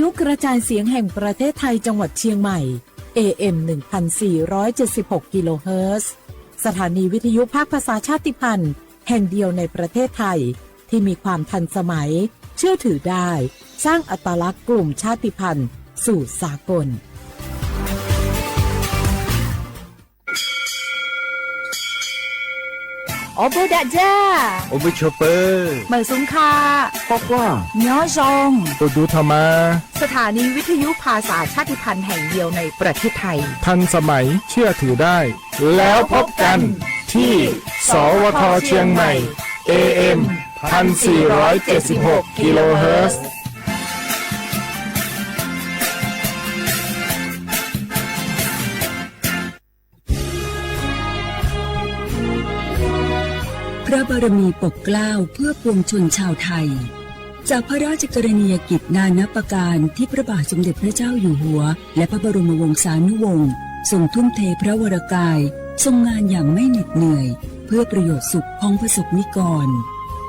ยุกระจายเสียงแห่งประเทศไทยจังหวัดเชียงใหม่ เอ เอ็ม หนึ่งพันสี่ร้อยเจ็ดสิบหก กิโลเฮิรตซ์ สถานีวิทยุภาคภาษาชาติพันธุ์แห่งเดียวในประเทศไทย ที่มีความทันสมัย เชื่อถือได้ สร้างอัตลักษณ์กลุ่มชาติพันธุ์สู่สากล Ob peb dag zaj, ob peb chaw pawg, mawm xub kha, quaj quaj, nyob zoo, tus dub tha ma. สถานีวิทยุภาษาชาติพันธุ์แห่งเดียวในประเทศไทย ทันสมัย เชื่อถือได้ แล้วพบกันที่ สวท เชียงใหม่ เอ เอ็ม พันสี่ร้อยเจ็ดสิบหก กิโลเฮิรตซ์ พระบารมีปกเกล้าเพื่อปวงชนชาวไทย จากพระราชกรณียกิจนานับประการที่พระบาทสมเด็จพระเจ้าอยู่หัว และพระบรมวงศานุวงศ์ทรงทุ่มเทพระวรกาย ทรงงานอย่างไม่เหน็ดเหนื่อย เพื่อประโยชน์สุขของพระสงฆ์นิกร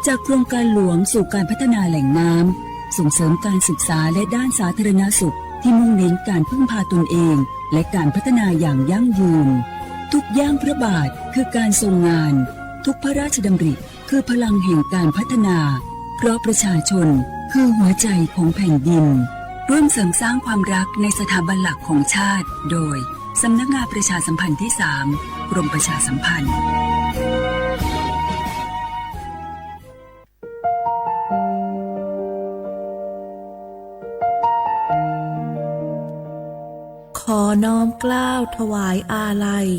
จากโครงการหลวงสู่การพัฒนาแหล่งน้ำ ส่งเสริมการศึกษาและด้านสาธารณสุขที่มุ่งเน้นการพึ่งพาตนเอง และการพัฒนาอย่างยั่งยืน ทุกย่างพระบาทคือการทรงงาน ทุกพระราชดำริคือพลังแห่งการพัฒนา เพราะประชาชนคือหัวใจของแผ่นดิน ร่วมเสริมสร้างความรักในสถาบันหลักของชาติ โดย สำนักงานประชาสัมพันธ์ที่สาม กรมประชาสัมพันธ์ ขอน้อมเกล้าถวายอาลัย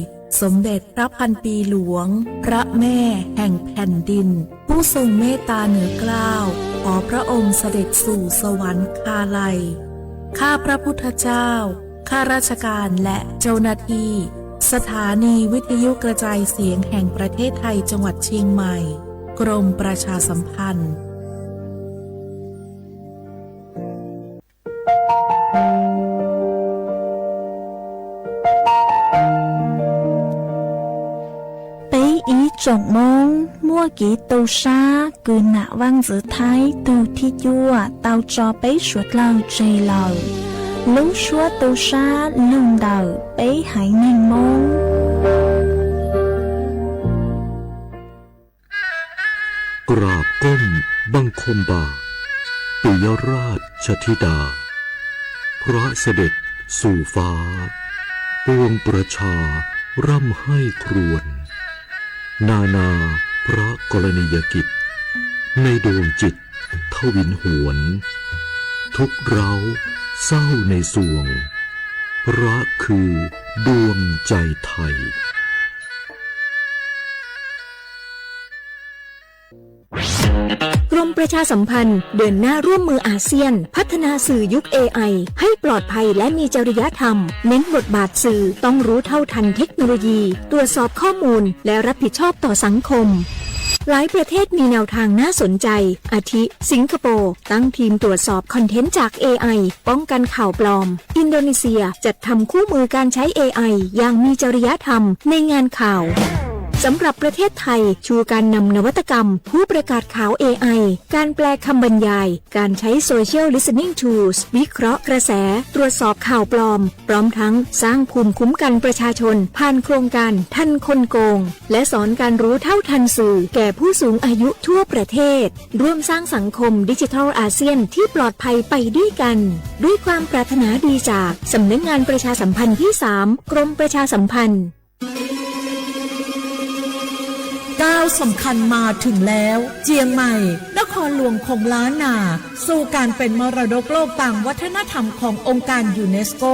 สมเด็จพระพันปีหลวง พระแม่แห่งแผ่นดิน ผู้ทรงเมตตาเหนือเกล้า ขอพระองค์เสด็จสู่สวรรคาลัย ข้าพระพุทธเจ้า ข้าราชการและเจ้าหน้าที่ สถานีวิทยุกระจายเสียงแห่งประเทศไทยจังหวัดเชียงใหม่ กรมประชาสัมพันธ์ Peb ib tsoom Hmoob muaj kev tu sab kws nam Vaaj Ntxwv Thaib tug thib cuaj tau tso peb suav dlawg tseg lawm. Lub suab tu sab lug ntawm peb haiv neeg Hmoob. กราบก้มบังคมบาท ปิยราชธิดา พระเสด็จสู่ฟ้า ปวงประชาร่ำไห้ครวญ นานาพระกรณียกิจ ในดวงจิตทวินหวน ทุกข์ร้าวเศร้าในสวง พระคือดวงใจไทย กรมประชาสัมพันธ์เดินหน้าร่วมมืออาเซียน พัฒนาสื่อยุค เอไอ ให้ปลอดภัยและมีจริยธรรม เน้นบทบาทสื่อต้องรู้เท่าทันเทคโนโลยี ตรวจสอบข้อมูล และรับผิดชอบต่อสังคม หลายประเทศมีแนวทางน่าสนใจ อาทิ สิงคโปร์ตั้งทีมตรวจสอบคอนเทนต์จาก เอไอ ป้องกันข่าวปลอม อินโดนีเซียจัดทำคู่มือการใช้ เอไอ อย่างมีจริยธรรมในงานข่าว สำหรับประเทศไทย ชูการนำนวัตกรรม ผู้ประกาศข่าว เอไอ การแปลคำบรรยาย การใช้ Social Listening Tools วิเคราะห์กระแส ตรวจสอบข่าวปลอม พร้อมทั้งสร้างภูมิคุ้มกันประชาชน ผ่านโครงการทันคนโกง และสอนการรู้เท่าทันสื่อแก่ผู้สูงอายุทั่วประเทศ ร่วมสร้างสังคมดิจิทัลอาเซียนที่ปลอดภัยไปด้วยกัน ด้วยความปรารถนาดีจากสำนักงานประชาสัมพันธ์ที่สาม กรมประชาสัมพันธ์ ก้าวสำคัญมาถึงแล้ว เจียงใหม่ นครหลวงของล้านนา สู่การเป็นมรดกโลกตามวัฒนธรรมขององค์การยูเนสโก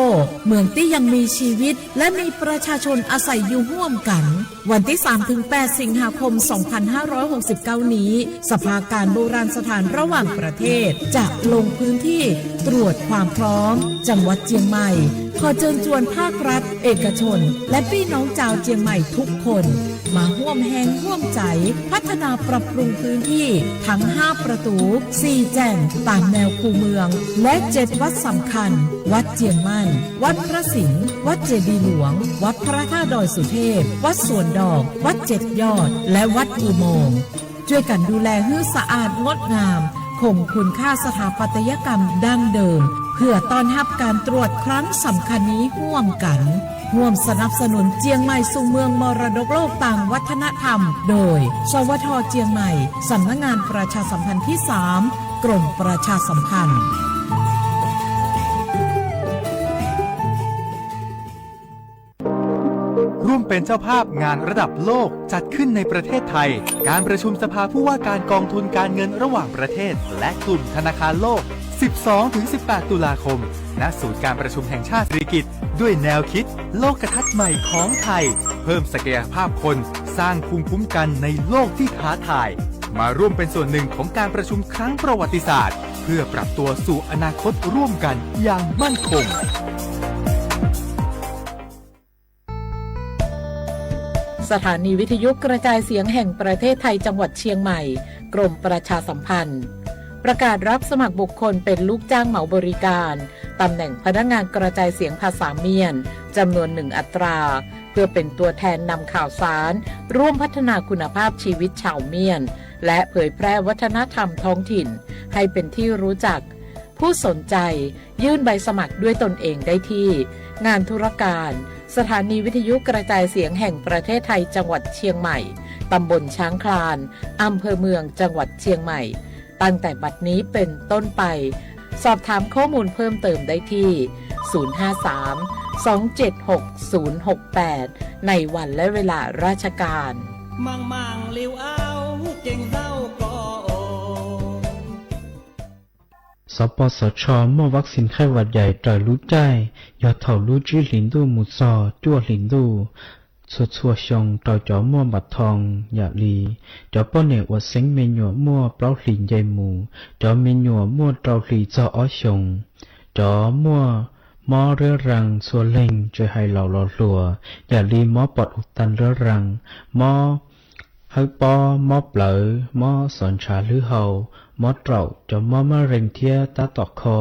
เมืองที่ยังมีชีวิตและมีประชาชนอาศัยอยู่ร่วมกัน วันที่สามถึงแปดสิงหาคมสองพันห้าร้อยหกสิบเก้านี้ สภาการโบราณสถานระหว่างประเทศจะลงพื้นที่ตรวจความพร้อม จังหวัดเจียงใหม่ ขอเชิญชวนภาครัฐ เอกชน และพี่น้องชาวเจียงใหม่ทุกคน มาร่วมแฮงร่วมใจ พัฒนาปรับปรุงพื้นที่ทั้งห้าประตู สี่แจ่ง ตามแนวคูเมือง และเจ็ดวัดสำคัญ วัดเจียงมั่น วัดพระสิงห์ วัดเจดีย์หลวง วัดพระธาตุดอยสุเทพ วัดสวนดอก วัดเจ็ดยอด และวัดอุโมงค์ ช่วยกันดูแลหื้อสะอาดงดงาม คงคุณค่าสถาปัตยกรรมดั้งเดิม เพื่อต้อนรับการตรวจครั้งสำคัญนี้ร่วมกัน ร่วมสนับสนุนเชียงใหม่สู่เมืองมรดกโลกทางวัฒนธรรม โดย สวท เชียงใหม่ สำนักงานประชาสัมพันธ์ที่สาม กรมประชาสัมพันธ์ ร่วมเป็นเจ้าภาพงานระดับโลกจัดขึ้นในประเทศไทย การประชุมสภาผู้ว่าการกองทุนการเงินระหว่างประเทศ และกลุ่มธนาคารโลก สิบสองถึงสิบแปด ตุลาคม ณ ศูนย์การประชุมแห่งชาติสิริกิติ์ ด้วยแนวคิดโลกทัศน์ใหม่ของไทย เพิ่มศักยภาพคน สร้างภูมิคุ้มกันในโลกที่ท้าทาย มาร่วมเป็นส่วนหนึ่งของการประชุมครั้งประวัติศาสตร์ เพื่อปรับตัวสู่อนาคตร่วมกันอย่างมั่นคง สถานีวิทยุกระจายเสียงแห่งประเทศไทยจังหวัดเชียงใหม่ กรมประชาสัมพันธ์ ประกาศรับสมัครบุคคลเป็นลูกจ้างเหมาบริการ ตำแหน่งพนักงานกระจายเสียงภาษาเมียน จำนวนหนึ่งอัตรา เพื่อเป็นตัวแทนนำข่าวสาร ร่วมพัฒนาคุณภาพชีวิตชาวเมียน และเผยแพร่วัฒนธรรมท้องถิ่น ให้เป็นที่รู้จัก ผู้สนใจยื่นใบสมัครด้วยตนเองได้ที่ งานธุรการ สถานีวิทยุกระจายเสียงแห่งประเทศไทยจังหวัดเชียงใหม่ ตำบลช้างคลาน อำเภอเมืองจังหวัดเชียงใหม่ ตั้งแต่บัดนี้เป็นต้นไป สอบถามข้อมูลเพิ่มเติมได้ที่ ศูนย์ห้าสาม สองเจ็ดหก ศูนย์หกแปด ในวันและเวลาราชการ สปสช muaj vaccine khaib vas dais raws lub caij yog thaum lub tsib hlis ntuj mus txog cuaj hlis ntuj txhua txhua xyoo rau cov muaj npam thoo yam li cov poj niam uas xeeb me nyuam muaj plaub hlis nce mus, cov me nyuam muaj rau hlis txog ob xyoos, cov muaj mob riab rees txhua leeg tsis hais laus los hluas yam li mob pom u tas riab rees, mob hawb pob, mob plawv, mob xov ntshav hlwb hau, mob raum, cov mob mab rees thiab tab tom kho,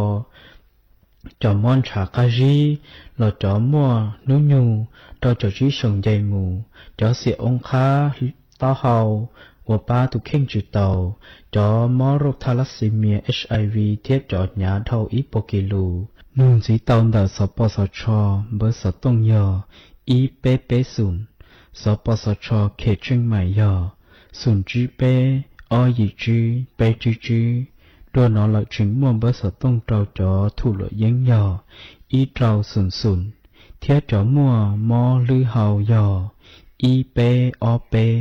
cov mob ntshav qab zib, los cov muaj hnub nyoog rau caum tsib xyoos nce mus, cov xiam oo qhab taub hau uas pab tus kheej tsis taus, cov mob rauj thalassemia, HIV thiab cov hnyav dhau ib puas kis lus. Nug ntxiv tau ntawm xov pos xov tsho, npawb xov tooj yog ib peb peb xoom. Xov pos xov tsho khem tseej maim yog xoom tsib peb ob yim tsib peb tsib tsib. Dua no lawm tseem muaj npawb xov tooj rau cov thum luam yeeb yog ib rau xoom xoom, thiab cov muaj mob hlwb hau yog ib peb ob peb.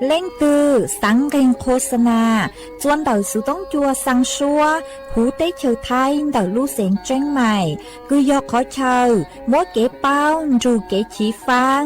Leej twg xaav nqeeg qhua xa nas txua ntawm xuv toob cua xaa suab huv teb chaws Thaib ntawm lub xeev Tseeb Maim, kws yog qhov chaw muab kev paub nrug kev chiv faab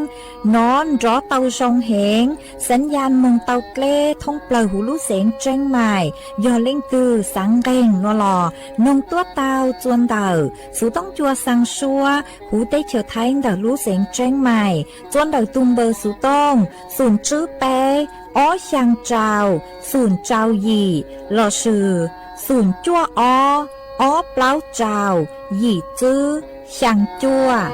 nov nrov tau zoo heev, xaav ya moog tau dleb thoob plawg huv lub xeev Tseeb Maim. Yog leej twg xaav nqeeg no los noog tuab tau txua ntawm xuv toob cua xaa suab huv teb chaws Thaib ntawm lub xeev Tseeb Maim, txua ntawm tug npawb xuv tooj xoom tsib peb ob xyaa rau xoom rau yim lossis xoom cuaj ob ob plaub rau yim tsib xyaa cuaj.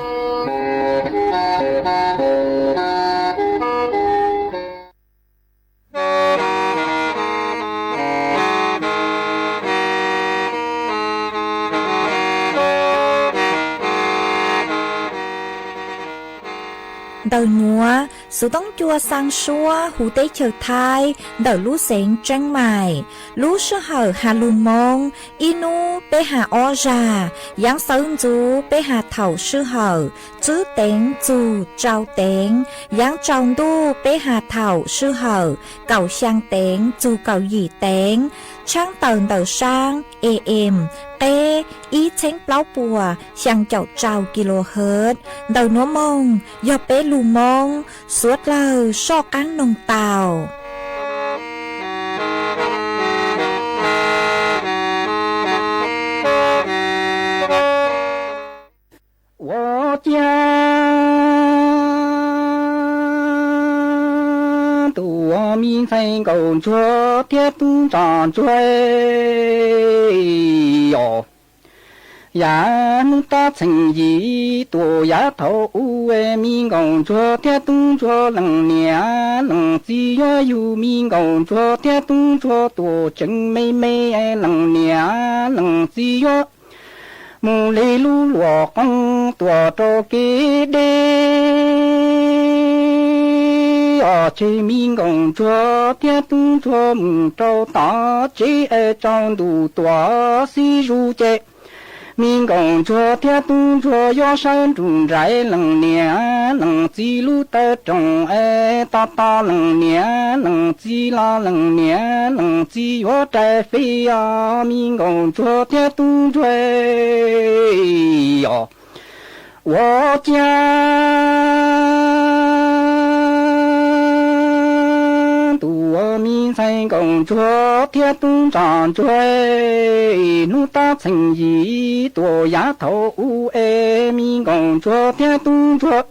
Ntawm nuav, xuv toob cua xaa suab huv teb chaws Thaib ntawm lub xeev Tseeb Maim. Lub sij hawm has lug Moob, ib nub peb has ob zag, yaav sawv ntxuv peb has thaum sij hawm tsib teev txug rau teev, yaav tsaus ntuj peb has thaum sij hawm kaum xyaa teev txug kaum yim teev. Tshaab tawm ntawm saab AM qeb ib txheeb plaub puas xyaa caum rau kilohertz. Ntawm nuav moog yog peb lug Moob, suav dlawg soj qaab noog tau. Ua ciav tus me ntxhais nkaus ntsuag thiab tub ntsa ntsuag os, Yav hnub tab txheem yim tuam yav thaum ub, me nkauj ntsuag thiab tub ntsuag leej niam leej txiv yuav yug, me nkauj ntsuag thiab tub ntsuag tuam tseem me me, leej niam leej txiv yuav mus li lub luam qoob tuam rau kev deb. Os, tseg me nkauj ntsuag thiab tub ntsuag mus rau tom tsev es tsaus ntuj tuam xib zus ces me nkauj ntsuag thiab tub ntsuag yuav sawv nrug nraim leej niam leej txiv lub taw rooj es tos tos leej niam leej txiv los leej niam leej txiv yuav rais feb os, me nkauj ntsuag thiab tub ntsuag os. Ua cas tus ua me ntxhais nkauj ntsuag thiab tub ntsuag, hnub tab txheem yim tuam yav thaum ub es me nkauj ntsuag thiab tub ntsuag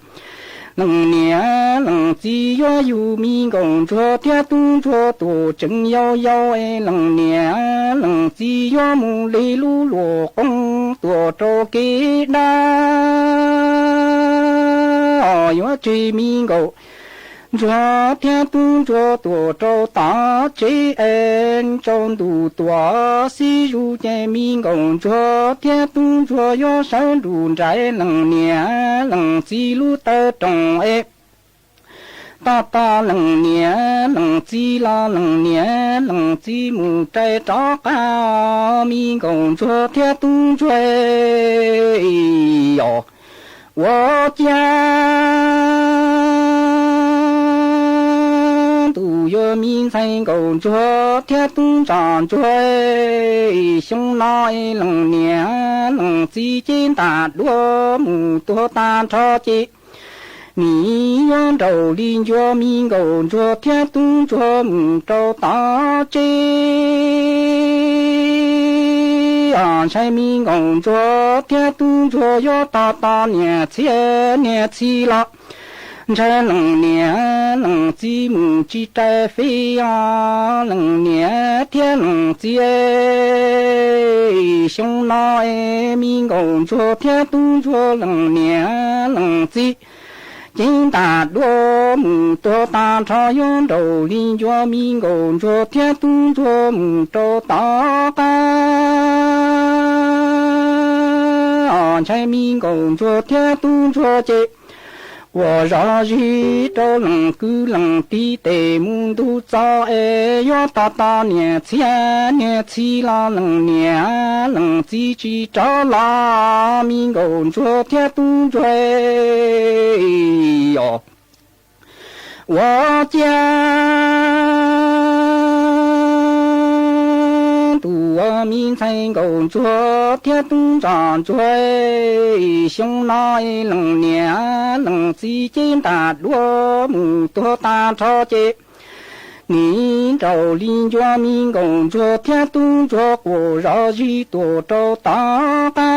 leej niam leej txiv yuav yug, me nkauj ntsuag thiab tub ntsuag tuam tseem yau yau es leej niam leej txiv yuav mus li lub luam qoob tuam rau kev dab. Os, yuav tseg me nkauj ntsuag thiab tub ntsuag tuam rau tom tsev es tsaus ntuj tuam xib zus ces me nkauj ntsuag thiab tub ntsuag yuav sawv nrug nraim leej niam leej txiv lub taw rooj es tos tos leej niam leej txiv los leej niam leej txiv mus rais rov qab, me nkauj ntsuag thiab tub ntsuag os. Ua cas tus yuav me ntxhais nkauj ntsuag thiab tub ntsuag, xyoo no leej niam leej txiv cev ntaj duab mus tuag tag nrho ces nim yuav nraum li ncua me nkauj ntsuag thiab tub ntsuag mus rau tom tsev. Os, ntshai me nkauj ntsuag thiab tub ntsuag yuav tos tos niam txiv niam txiv los ntshai leej niam leej txiv mus tsis rais feb os, leej niam thiab leej txiv. Xyoo no es me nkauj ntsuag thiab tub ntsuag leej niam leej txiv cev ntaj duab mus tuag tag nrho, yuav nraum li ncua me nkauj ntsuag thiab tub ntsuag mus rau tom qab. Os, ntshai me nkauj ntsuag thiab tub ntsuag ces ua zog zig rau leej kwv leej tij tes mus ntug txo es yuav tos tos niam txiv niam txiv los leej niam leej txiv tsis rov los, me nkauj ntsuag thiab tub ntsuag os. Ua cas tus ua me ntxhais nkauj ntsuag thiab tub ntsuag, xyoo no leej niam leej txiv cev ntaj duab mus tuag tag nrho ces nim nraum li ncua me nkauj ntsuag thiab tub ntsuag quaj zog zig tuaj rau tom qab.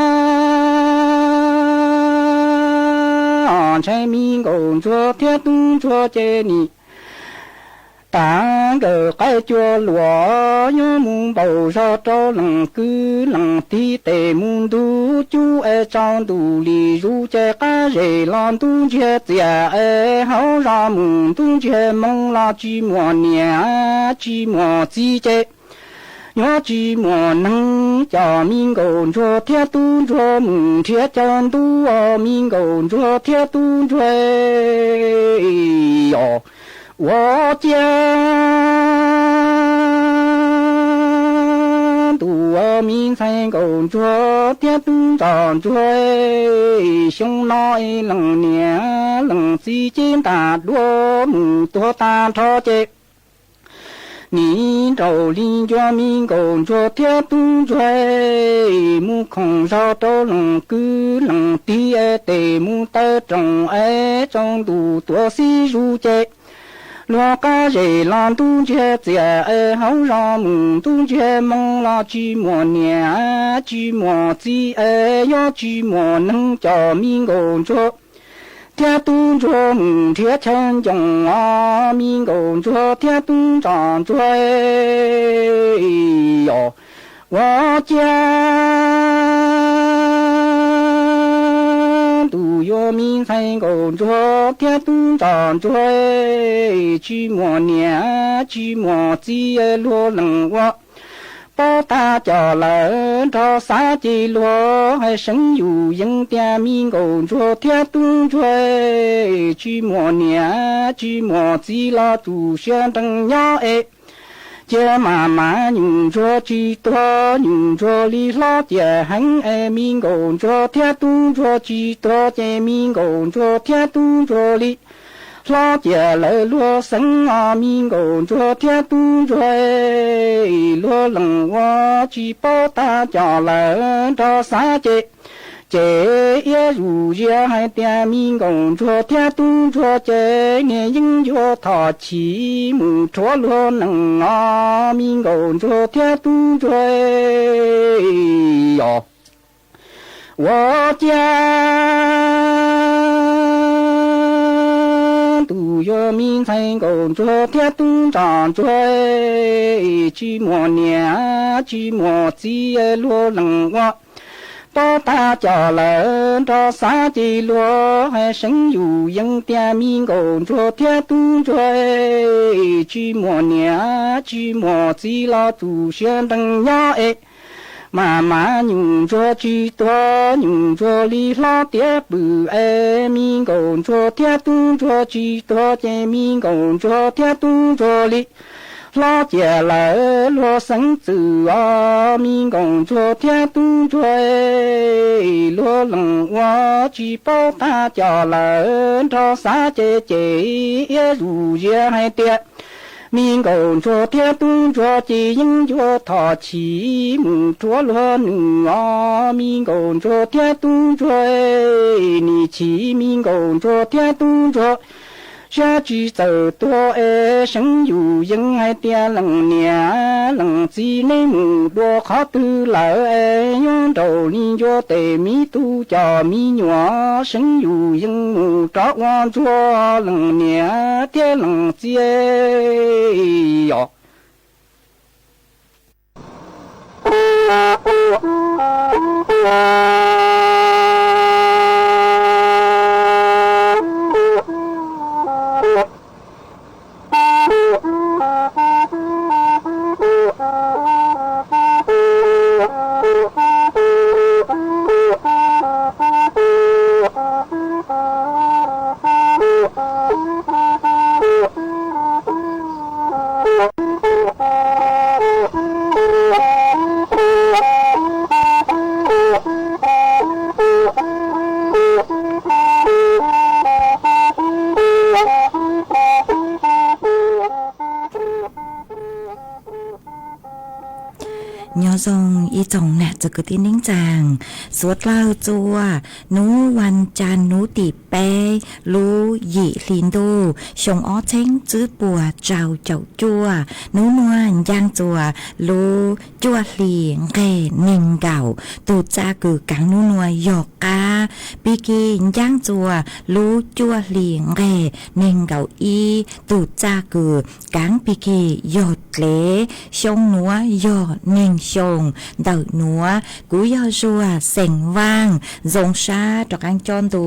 Ntshai me nkauj ntsuag thiab tub ntsuag ces nim tas nkawm qaib cua luam yuav mus npaum zog rau leej kwv leej tij tes mus ntug cub es tsaus ntuj li zus ces qab zem los ntub ntsiag txias es hauv zos mus ntub ntsiag moo los tsis muaj niam tsis muaj txiv ces yuav tsis muaj neeg coj me nkauj ntsuag thiab tub ntsuag mus nrhiav chaw ntub, me nkauj ntsuag thiab tub ntsuag os. Ua cas tus ua me ntxhais nkauj ntsuag thiab tub ntsuag, xyoo no leej niam leej txiv cev ntaj duab mus tuag tag nrho ces nim nraum li ncua me nkauj ntsuag thiab tub ntsuag mus khoom zog rau leej kwv leej tij tes mus taw rooj es tsaus ntuj tuam xib zus ces luag qab zem los ntub ntsiag txias es hauv zos mus ntub ntsiag moo los tsis muaj niam tsis muaj txiv es yuav tsis muaj neeg coj me nkauj ntsuag thiab tub ntsuag mus nrhiav chaw ncoos os, me nkauj ntsuag thiab tub ntsuag os. Ua cas tus yuav me ntxhais nkauj ntsuag thiab tub ntsuag ntsuag, tsis muaj niam tsis muaj txiv luag leej ua paub tab cov lawm nrog xav ces luag hais seev yus yees tias me nkauj ntsuag thiab tub ntsuag, tsis muaj niam tsis muaj txiv los tu siab nrees nyob es cia mas mas nyuj ntsuag tsis tuag, nyuj ntsuag li hlob ciaj heev es me nkauj ntsuag thiab tub ntsuag tsis tuag ces me nkauj ntsuag thiab tub ntsuag li hlob ciaj lawm luag xeev os, me nkauj ntsuag thiab tub ntsuag luag leej ua tsis paub tab cov lawm nrog xav ces, ces iab zuj zus hais tias me nkauj ntsuag thiab tub ntsuag ces niam yeej yuav thov chim mus rhuav luag neej os, me nkauj ntsuag thiab tub ntsuag os. Ua ciav tus yuav me ntxhais nkauj ntsuag thiab tub ntsuag ntsuag, tsis muaj niam tsis muaj txiv luag leej ua paub tab cov lawm nrog xav ces luag hais seev yus yees tias me nkauj ntsuag thiab tub ntsuag, tsis muaj niam tsis muaj txiv los tu siab nrees nyob es mas mas nyuj ntsuag tsis tuag, nyuj ntsuag li hlob tiav pw es me nkauj ntsuag thiab tub ntsuag tsis tuag ces me nkauj ntsuag thiab tub ntsuag li hlob ciaj lawm luag xeev txwm os, me nkauj ntsuag thiab tub ntsuag luag leej ua tsis paub tab cov lawm nrog xav ces, ces iab zuj zus hais tias me nkauj ntsuag thiab tub ntsuag ces yeej yuav thov chim mus rhuav luag neej os, me nkauj ntsuag thiab tub ntsuag, nim chim me nkauj ntsuag thiab tub ntsuag siab tsis txawj tuag es seev yus yees hais tias leej niam leej txiv nej mus dua qhov twg lawm es nyob nraum li ncua tes me tub cov me nyuam, seev yus yees mus rov ua ntsuag leej niam thiab leej txiv os. Nyob zoo ib tsoom nam txiv kwv tij neej tsaa, suav dlawg txua, nub vas cas nub tim peb lub yim hli ntuj xyoo ob txheeb tswb puas rau caum cuaj, nub nuav ncaaj txua lub cuaj hli nqeg neeg nkaum, tug txaj kws kaav nub nuav yog qaab pig kig ncaaj txua lub cuaj hli nqeg neeg nkaum ib, tug txaj kws kaav pig kig yog dlev, xyoo nuav yog neeg xyoo ntawm nuav. Kuv yog Zuag xeem Vaaj, zoo sab rov qaab coj ntu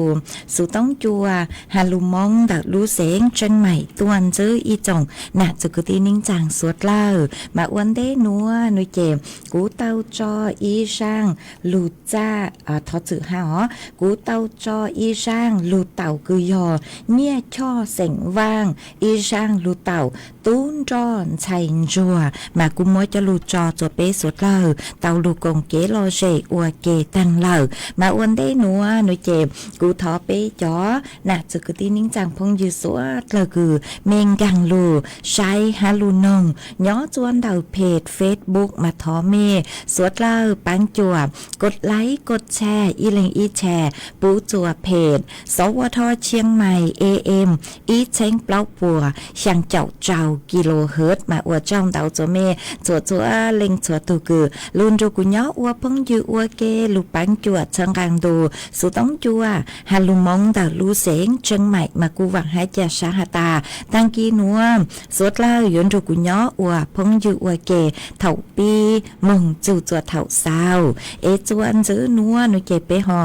xuv toob cua ha lug Moob ntawm lub xeev Tseeb Maim tuaj ntsib ib tsoom nam txiv kwv tij neej tsaa suav dlawg. Mas ua ntej nuav nuav ces kuv tau tso ib zaaj lug txaj, thov txim hab os, kuv tau tso ib zaaj lug taum kws yog Nyiaj Choj xeem Vaaj ib zaaj lug taum Tub Nroj Ntxhais Ntsuag, mas kuv muab coj lug tso txuas peb suav dlawg tau lug koom kev lom zem ua ke taag lawm. Mas ua ntej nuav nuav ces kuv thov peb cov nam txiv kwv tij neej tsaa phooj ywg suav dlawg kws mej nkaag lug saib hab lug noog nyob txua ntawm peg Facebook mas thov mej suav dlawg paab cuam kod like kod share ib leeg ib share pub txua peg Sov Ua Dho Tshiang Maim A M ib txheeb plaub puas xyaa caum rau kilohertz, mas ua tsaug ntau txua mej txhua txhua leej txhua tug kws lug nrug kuv nyob ua phooj ywg ua ke lug paab cuam txhawb nqaa ntu xuv toob cua ha lug Moob ntawm lub xeev Tseeb Maim, mas kuv vaam hab ca sab has tas taag kis nuav suav dlawg yuav nrug kuv nyob ua phooj ywg ua ke thaum pib moog txug txua thaum xaus. Es txua ntxiv nuav nuav ces peb ho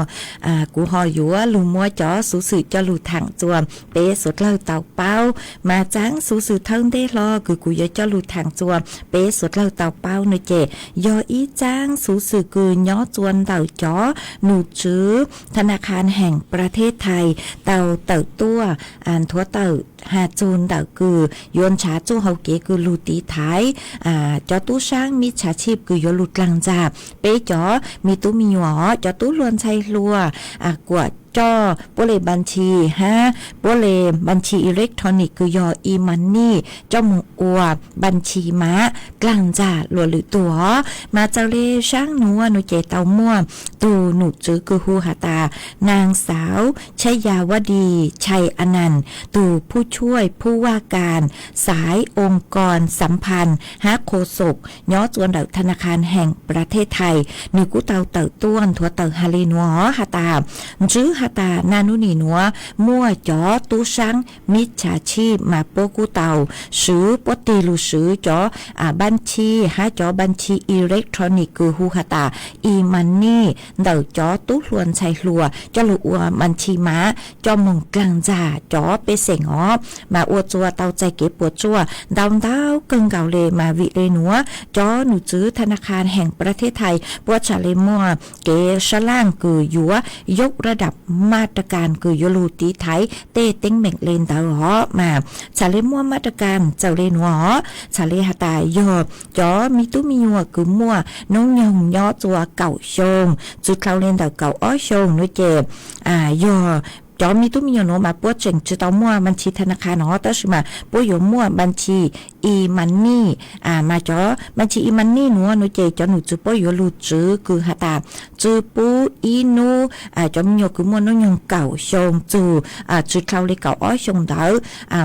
kuv ho yuav lug muab cov xuv xwm coj lug thaam txuas peb suav dlawg tau paub. Mas txav xuv xwm thawj ntej hlo kws kuv yuav coj lug thaam txuas peb suav dlawg tau paub no ces yog ib txav xuv xwm kws nyob txuas ntawm cov num tswv Tha na kha heem pla thej thais tau tawm tuaj nthuav tawm has txug ntawm kws yuav nrhav txuj hau kev kws lug tiv thaiv cov tub saab mib tshaj tshib kws yuav lug dlaag ntxag peb cov me tub me nyuam, cov tub hluas ntxhais hluas kuam coj puab le npa ntshi hab puab le npa ntshi electronic kws yog e-money coj moog ua npa ntshi mav dlaag ntxag luam lwm tug os. Mas txawm le saab nuav nuav ces tau muaj tug num tswv kws hu has tas naag xaav Chayawadi Chai Anand, tug phuj tshuaj phuj vaj kas xaiv oo koos xav phas hab qhua xom nyob txuas ntawm Tha na kha heem pla thej thais, nwg kuj tau tawm tuaj nthuav tawm has le nuav has tas ntswb has tas naj nub nim nuav muaj cov tub saab mib tshaj tshib mas puab kuj tau swv puab tig lug swv cov npa ntshi hab cov npa ntshi electronic kws hu has tas e-money ntawm cov tub hluas ntxhais hluas coj lug ua npa ntshi mav coj moog dlaag ntxag cov pej xeem os. Mas ua txuas tau txais kev puam tsuaj ntau ntau kawg nkaus le. Mas vim le nuav cov num tswv Tha na kha heem pla thej thais puab txhaj le muaj kev sab laj kws yuav yog rab dam maj ra kas kws yuav lug tiv thaiv tej teeb meem le ntawd os. Mas txhaj le muaj maj ra kas txawm le nuav os, txhaj le has tas yog cov me tub me nyuam kws muaj noob nyoog nyob txuas kaum xyoo txug dlhau le ntawm kaum ob xyoo nuav ces yog cov me tub me nyuam nuav mas puab tseem tsi tau muaj npa ntshi Tha na kha no, tab sis mas puab yuav muaj npa ntshi e-money. Mas cov npa ntshi e-money nuav nuav ces cov num tswv puab yuav lug tswv kws has tas tsw pub ib nub, cov me nyuam kws muaj noob nyoog kaum xyoo txug tsw dlhau le kaum ob xyoo ntawd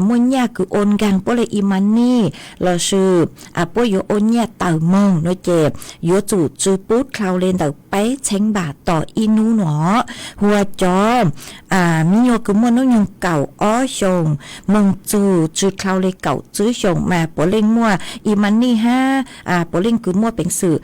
muaj nyaj kws ua nkaag puab le e-money lossis puab yuav ua nyaj tawm moog nuav ces yuav tsum tsw pub dlhau le ntawm peb txheeb npam tom ib nub nuav. Hua cov me nyuam kws muaj noob nyoog kaum ob xyoo moog txug tsw dlhau le kaum tsib xyoo mas puav leej muaj e-money hab puav leej kws muaj peev xwm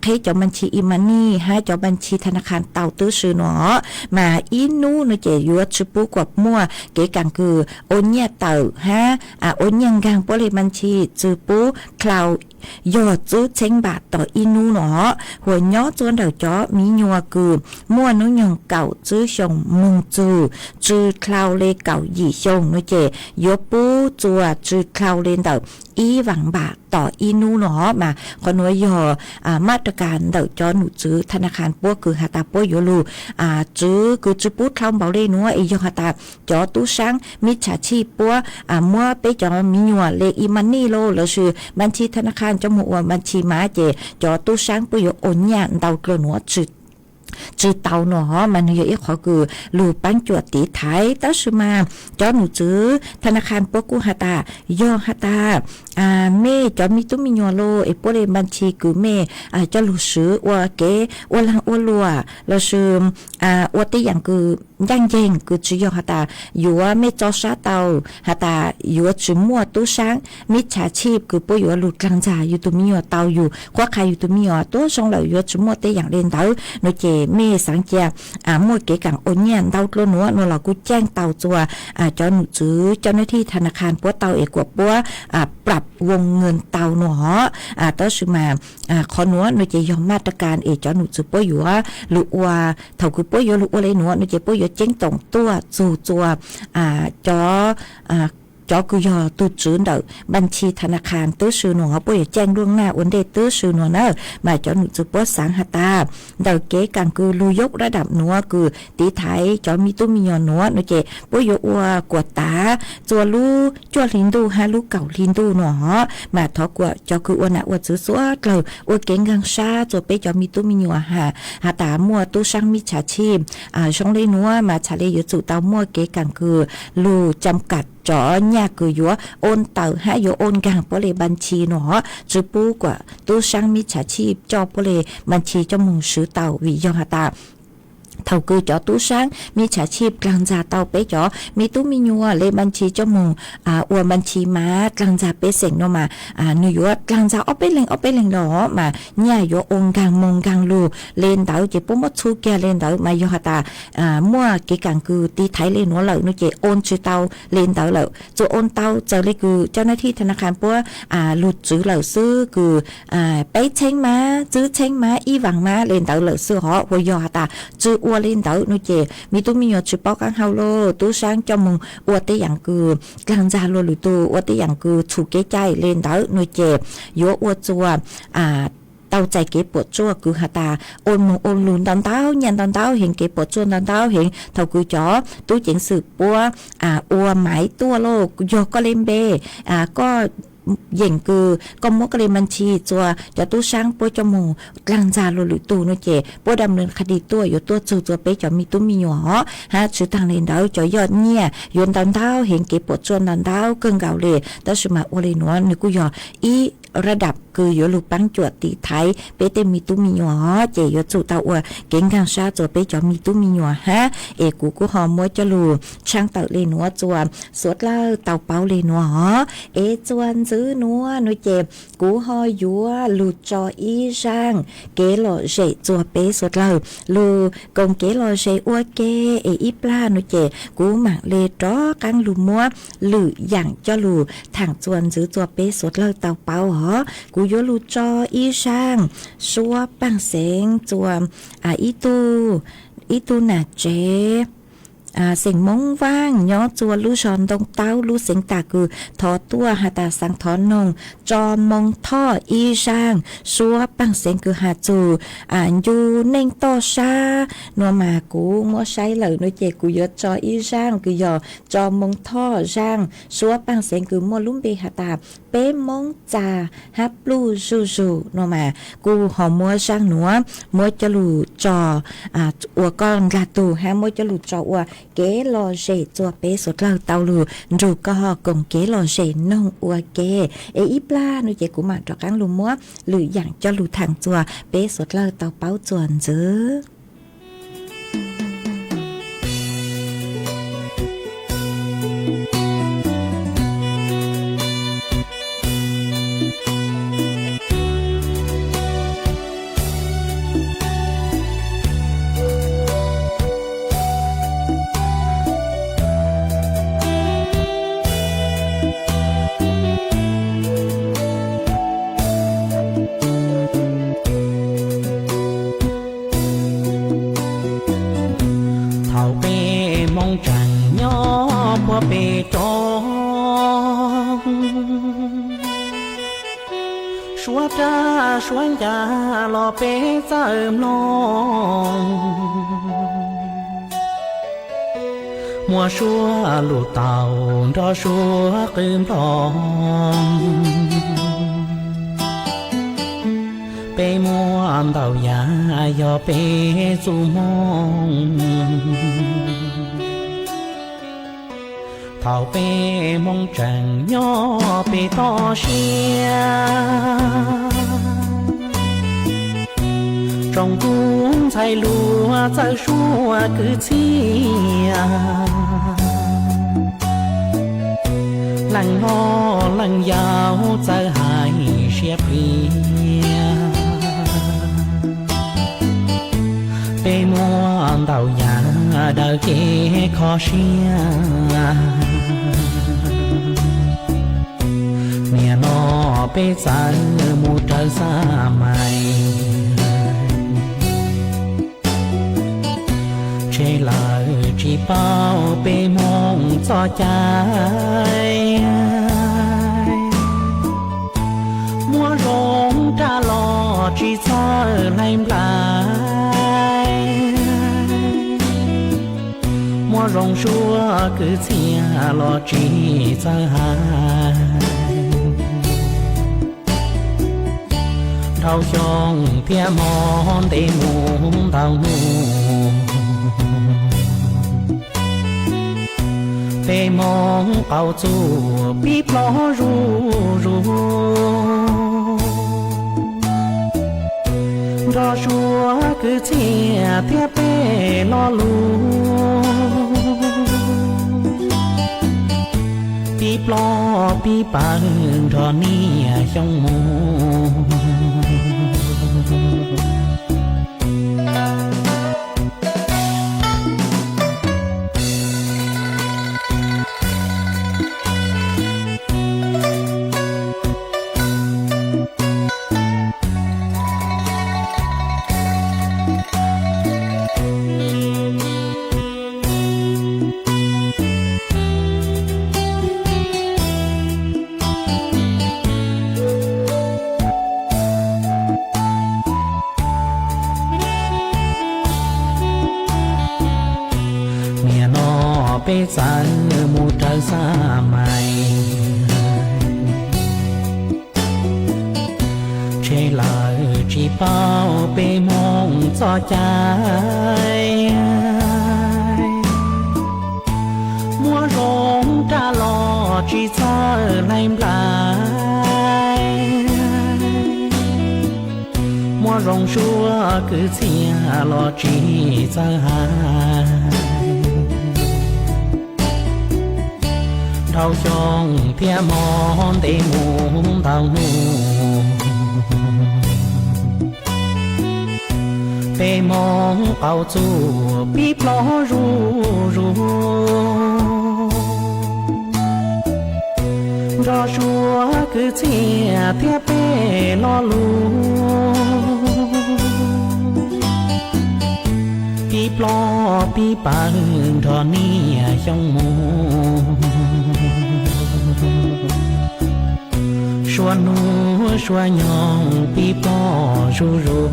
qheb cov npa ntshi e-money hab cov npa ntshi Tha na kha tau tub si nuav. Mas ib nub nuav ces yuav tsw pub kuas muaj kev kaam kws ua nyaj tawm hab ua nyaj nkaag puab le npa ntshi tsw pub dlhau yog tsib txheeb npam tom ib nub nuav. Hua nyob txuas ntawm cov me nyuam kws muaj noob nyoog kaum tsib xyoo moog txug tsw dlhau le kaum yim xyoo nuav ces yuav pub txuas tsw dlhau le ntawm ib vaam npam tom ib nub nuav. Mas qhov nuav yog maj ra kas ntawm cov num tswv Tha na kha puab kws has tas puab yuav lug tswv kws tsw pub dlhau npaum le nuav es yog has tas cov tub saab mib tshaj tshib puab muab peb cov me nyuam le e-money los lossis npa ntshi Tha na kha coj moog ua npa ntshi mav ces cov tub saab puab yuav ua nyaj ntau dlua nuav tsw tau nuav. Mas nwg yog ib qhov kws lug paab cuam tiv thaiv, tab sis mas cov num tswv Tha na kha puab kuj has tas yog has tas mej cov me tub me nyuam los es puab le npa ntshi kws mej coj lug swv ua kev ua laag ua luam lossis ua tej yaam kws ncaaj nceeg kws tsi yog has tas yuav mej tso sab tau has tas yuav tsi muaj tub saab mib tshaj tshib kws puab yuav lug dlaag ntxag yug tug me nyuam tau yug qhuab qha yug tug me nyuam tuab zoo lawm yuav tsi muaj tej yaam le ntawd nuav ces mej xaav ca muaj kev kaam ua nyaj ntau dlua nuav nuav los kuj caaj tau txuas cov num tswv cov nab thij Tha na kha puab tau es kuas puab prab voos nws tau nuav. Tab sis mas qhov nuav nuav ces yog maj ra kas es cov num tswv puab yuav lug ua, thaum kws puab yuav lug ua le nuav nuav ces puab yuav ceeb toom tuaj txug txuas cov cov kws yog tug tswv ntawm npa ntshi Tha na kha tub si nuav puab yuav caaj luaj naj ua ntej tub si nuav na. Mas cov num tswv puab xaav has tas ntawm kev kaam kws lug yog rab dam nuav kws tiv thaiv cov me tub me nyuam nuav nuav ces puab yuav ua kuas tav txuas lub cuaj hli ntuj hab lub kaum hli ntuj nuav. Mas thov kuas cov kws ua nam ua txwv suav dlawg ua kev nkaag sab txuas peb cov me tub me nyuam has tas muaj tub saab mib tshaj tshib zoo le nuav mas txhaj le yuav tsum tau muaj kev kaam kws lug cam kam cov nyaj kws yuav ua tawm hab yuav ua nkaag puab le npa ntshi nuav, tsi pub kuas tub saab mib tshaj tshib coj puab le npa ntshi coj moog swv tau vim yog has tas thaum kws cov tub saab me tshav tshij dlaag ntxag tau peb cov me tub me nyuam le npaa ntshis coj moog ua npaa ntshis mas dlaag ntxag peb xeem no mas nws yuav dlaag ntxag ob peb leeg ob peb leeg los mas nyiaj yuav ua nkaag moog nkaag lug le ntawd ces puab muab txhu kiag le ntawd mas yog has tas muaj kev kaam kws tiv thaiv le nuav lawm no ces ua tsi tau le ntawd lawm. Txuas ua tau txawm le kws cov nab thij tha na kha puab lug txwv lawm xwb kws peb txheeb mab, tsib txheeb mab, ib vaag mab le ntawd lawm xwb hov. Ua yog has tas tsi ua le ntawd no ces me tub me nyuam tsi paub qaab hau lauj, tub saab coj moog ua tej yaam kws dlaag ntxag luag lwm tug, ua tej yaam kws txhum kev cai le ntawd no ces yuav ua txuas tau txais kev puam tsuaj kws has tas ua moog ua lug ntau ntau, nyiaj ntau ntau heev, kev puam tsuaj ntau ntau heev. Thaum kws cov tub ceev xwm puab ua maiv tuaj lauj, yog koj le npe, koj yeem kws koj muab koj le npaa ntshis txuas cov tub saab puab coj moog dlaag ntxag luag lwm tug no ces puab dam nws qha di tuaj yuav tuaj txug txuas peb cov me tub me nyuam hov. Hab tsi taag le ntawd cov yoj nyiaj yuav ntau ntau heev, kev puam tsuaj ntau ntau kawg nkaus le. Tab sis mas ua le nuav nws kuj yog ib rab dam kws yuav lug paab cuam tiv thaiv peb tej me tub me nyuam hov, ces yuav tsum tau ua kev nkaag sab txuas peb cov me tub me nyuam hab. Es kuv kuj ho muab coj lug tshaab tawm le nuav txuas suav dlawg tau paub le nuav hov. Es txuas ntxiv nuav no ces kuv ho yuav lug tso ib zaaj kev lom zem txuas peb suav dlawg, lug koom kev lom zem ua ke. Es ib plag no ces kuv maam le rov qaab lug muab lwm yaam coj lug thaam txuas ntxiv txuas peb suav dlawg tau paub hov. Kuv yuav lug tso ib zaaj suab paaj xeev txuas ib tug nam tsev xeem Moob Vaaj nyob txuas lub zog Ntoo Taub lub xeev tas kws thov tuaj has tas xaav thov noog tso moo thoj ib zaaj suab paaj xeev kws has txug ncu neej toj sab no mas kuv muab saib lawm no ces kuv yuav tso ib zaaj kws yog tso moo thoj zaaj suab paaj xeev kws muaj lub npe has tas peb Moob txag hab pluj zuj zug no mas kuj ho muab zaaj nuav muab coj lug tso ua koj ndlag tug hab muab coj lug tso ua kev lom zem txuas peb suav dlawg tau lug nrug koj ho koom kev lom zem noog ua ke. Es ib plag no ces kuv maam rov qaab lug muab lwm yaam coj lug thaam txuas peb suav dlawg tau paub txuas ntxiv. Thaum peb Hmoob tseem nyob puag pem roob, suab rab suab ncas los peb txawj mloog. Muaj suab lug tau nrog suab qw nploog. Peb muaj ntau yam yog peb txuj hmoo. Thaum peb Hmoob tseem nyob pem toj siab, tsoom tub ntxhais hluas txawj suab kwv txhiaj. Leej hlob leej yau txawj hais siab phem. Peb muaj ntau yam daws kev kho siab. Nim no peb txawm mus raws xab mais, tseg lawm tsis paub peb Hmoob txoj cai. Muaj zoo rab los tsis txawj hlais nplai, muaj zoo suab kwv txhiaj los tsis txawj hais. Dhau xyoo thiab hmo ntev mus ntau hnub, peb Hmoob qaum txuj pib plob zuj zus. Nrog suab Kwv txhiaj thiab peb lo lus, pib plob pib pawg nrog niaj xyoo mus. Nim no peb txawm mus raws xab mais, tshe lawm tsis paub peb Hmoob txoj cai. Muaj zoo rag los tsis txawj hlais nplawm, muaj zoo suab kwv txhiaj los tsis txawj hais. Dhau xyoo thiab hmo ntev mus ntau hnub, peb Hmoob qaum txuj pib plob zuj zus. Nrog suav kwv txhiaj thiab peb lo lus, pib plob pib pawg nrog niaj xyoo mus. Suav hnub suav nyoog pib plob zuj zus.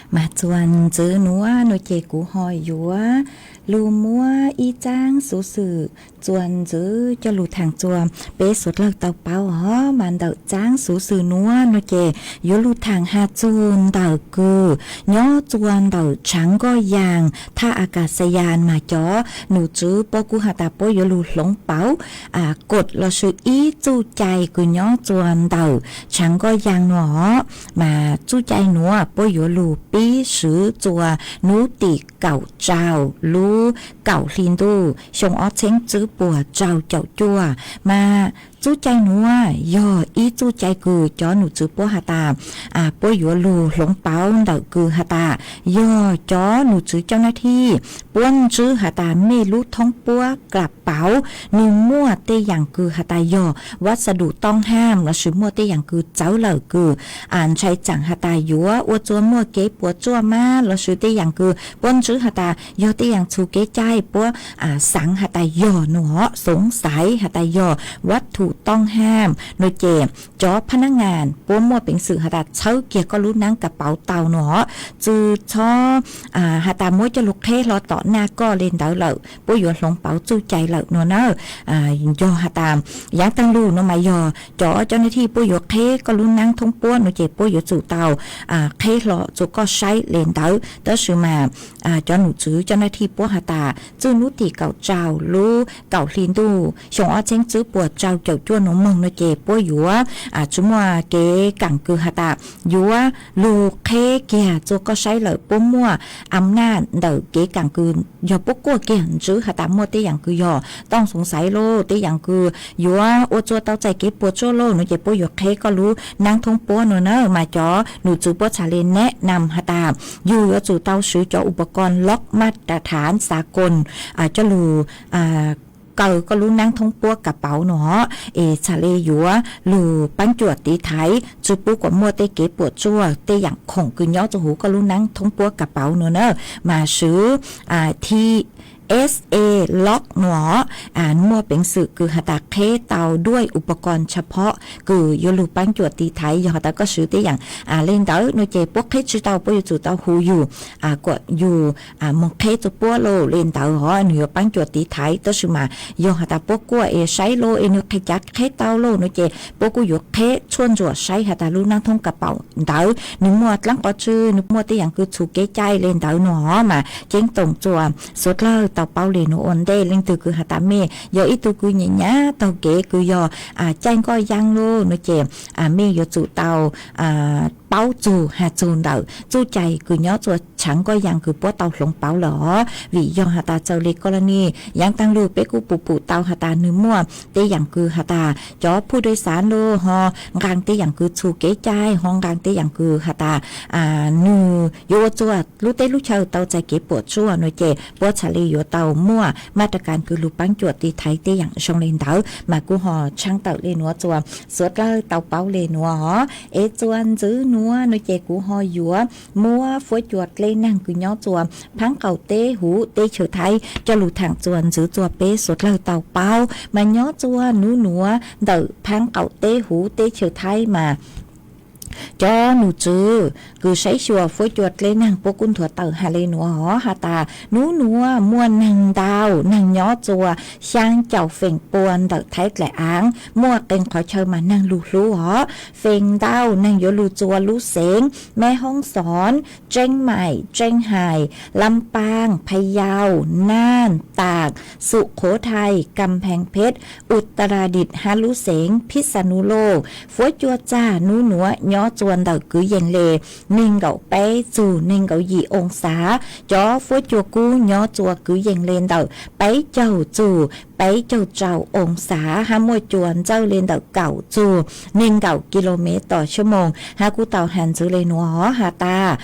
Mas txuas ntxiv nuav no ces kuv ho yuav lug muab ib txaab xuv xwm txuas ntxiv coj lug thaam txuas. Peb suav dlawg tau paub os, mas ntawm txaab xuv xwm nuav no ces yuav lug thaam has txug ntawm kws nyob txuas ntawm tshaav nkoj yaas thaj a kas xayas, mas cov num tswv puab kuj has tas puab yuav lug hloov pauv kod lossis ib txuj cai kws nyob txuas ntawm tshaav nkoj yaas nuav. Mas txuj cai nuav puab yuav lug pib swv txuas nub tim kaum rau lub kaum hli ntuj xyoo ob txheeb tswb puas rau caum cuaj. Mas txuj cai nuav yog ib txuj cai kws cov num tswv puab has tas puab yuav lug hloov pauv ntawm kws has tas yog cov num tswv coj nab thij puab ntswb has tas mej lub thoob puab kab pauv nwg muaj tej yaam kws has tas yog vaj xa dum toob haaj lossis muaj tej yaam kws txawv lawm kws ntshai tsaam has tas yuav ua txuas muaj kev puas tsuaj mab lossis tej yaam kws puab ntswb has tas yog tej yaam txhus kev cai puab xaav has tas yog nuav, xoov xaiv has tas yog vaj thum toob haaj no ces cov phab nab ngas puab muaj peev xwm has tas txhawb kiag koj lub naab kab pauv tau nuav. Tsi txhob has tas muab coj lug qheb hlo tom naj koj le ntawd lawm puab yuav hloov pauv txuj cai lawm nuav na. Yog has tas yaav taag lug no mas yog cov coj nab thij puab yuav qheb koj lub naab thoob puab no ces puab yuav tsum tau qheb hlo txug koj saib le ntawd. Tab sis mas cov num tswv coj nab thij puab has tas txuj nub tim kaum rau lub kaum hli ntuj xyoo ob txheeb tswb puas rau caum cuaj nus moog no ces puab yuav tsi muaj kev kaam kws has tas yuav lug qheb kiag rua koj saib lawm, puab muaj am naj ntawm kev kaam kws yog puab kuaj kiag ntswb has tas muaj tej yaam kws yog tooj xoov xaiv lauj, tej yaam kws yuav ua rua tau txais kev puam tsuaj lauj no ces puab yuav qheb koj lub naab thoob puab no na. Mas cov num tswv puab txhad le nab nam has tas yug yuav tsum tau swv cov upas koos loj maj ras thaav xav koos coj lug kaw koj lub naab thoob puab kav pauv no es txhad le yuav lug paab cuam tiv thaiv tsi pub kuas muaj tej kev puam tsuaj tej yaam khoom kws nyob rua huv koj lub naab thoob puab kav pauv no na. Mas swv T S A lock no muaj peev xwm kws has tas qheb tau duaj upas koos tshav phom kws yuav lug paab cuam tiv thaiv. Yog has tas koj swv tej yaam le ntawd no ces puab qheb tsi tau, puab yuav tsum tau hu yug kuas yug moog qheb rua puab lauj. Le ntawd hov nwg yuav paab cuam tiv thaiv, tab sis mas yog has tas puab kuaj es saib lauj es nwg qheb cav qheb tau lauj no ces puab kuj yuav qheb tshuaj ntsuam saib has tas lub naab thoob kav pauv ntawd nwg muaj dlaab qhov tswb, nwg muaj tej yaam kws txhus kev cai le ntawd no hov. Mas ceeb toom rua suav dlawg tau paub le nuav ua ntej. Leej twg kws has tas mej yog ib tug kws nyam nyam taug kev kws yog caij nkoj yaa lauj no ces mej yuav tsum tau paub txug has txug ntawm txuj cai kws nyob rua tshaav nkoj yaa kws puab tau hloov pauv lawm hov. Vim yog has tas txawm le koj laj nij yaav taag lug peb kuj pum pum tau has tas nwg muaj tej yaam kws has tas cov phuj dej xaav lauj ho nqaa tej yaam kws txhus kev cai, ho nqaa tej yaam kws has tas nwg yuav ua rua lub teb lub chaw tau txais kev puam tsuaj no ces puab txhad le yuav tau muaj maj ras kas kws lug paab cuam tiv thaiv tej yaam zoo le ntawd. Mas kuj ho tshaab tawm le nuav rua suav dlawg tau paub le nuav hov. Es rua ntxwv nuav no ces kuv ho yuav muab fuab cua dlej naag kws nyob rua phaab qaum teb huv teb chaws Thaib coj lug thaam rua ntxwv rua peb suav dlawg tau paub. Mas nyob rua nub nuav ntawm phaab qaum teb huv teb chaws Thaib mas cov num tswv kws saib xyuas fuab cua dlej naag puab kuj nthuav tawm has le nuav hov has tas nub nuav muaj neeg ntau, neeg nyob rua xyaa caum feem pua ntawm Thaib dlaim aav, muaj qee qhov chaw mas neeg lug hlub hov. Feem ntau neeg yuav lug rua lub xeev Meb Hoob Xoob, Tseeb Maim, Tseeb Hais, Lam Paaj, Phaj Yau, Naaj, Taam, Xum Khuv Thais, Kam Pheej Pheb, Ua Ta La Dim hab lub xeev Phij Xa Nus Loj. Fuab cua txag nub nuav nyob rua ntawm kwv yees le neeg nkaum peb txug neeg nkaum yim oo xav. Cov fuab cua kub nyob rua kwv yees le ntawm peb caug txug peb caug rau oo xav hab muaj cua ntxawj le ntawm kaum txug neeg nkaum kis lus mev tom xuab moos hab kuj tau has ntxwv le nuav hov has tas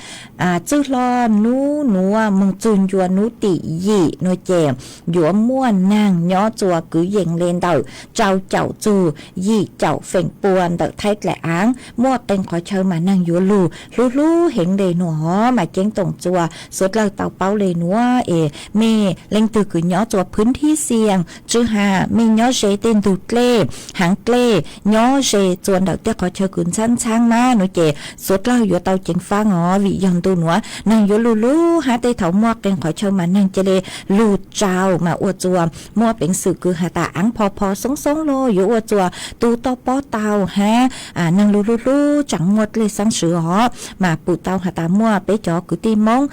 txwj hlo nub nuav moog txug ncua nub tim yim nuav ces yuav muaj neeg nyob rua kwv yees le ntawm rau caum txug yim caum feem pua ntawm Thaib dlaim aav, muaj qee qhov chaw mas neeg yuav lug hlub hlub heev le nuav hov. Mas ceeb toom rua suav dlawg tau paub le nuav es mej leej twg kws nyob rua phwv thib xiam, tsi has mej nyob ze tej ntug dlej, haav dlej, nyob ze rua ntawm tej qhov chaw kws ntxhaab ntxhaab mab nuav ces suav dlawg yuav tau ceev faab os. Vim yog ntu nuav neeg yuav lug hlub hab tej thaum muaj qee qhov chaw mas neeg ca le lug rau mas ua rua muaj peev xwm kws has tas aav pho pho xoob xoob lug yuav ua rua tu toj pob tau hab neeg lug hlub hlub tsaam muaj dlej xaab swv hov. Mas pum tau has tas muaj peb cov kwv tij Moob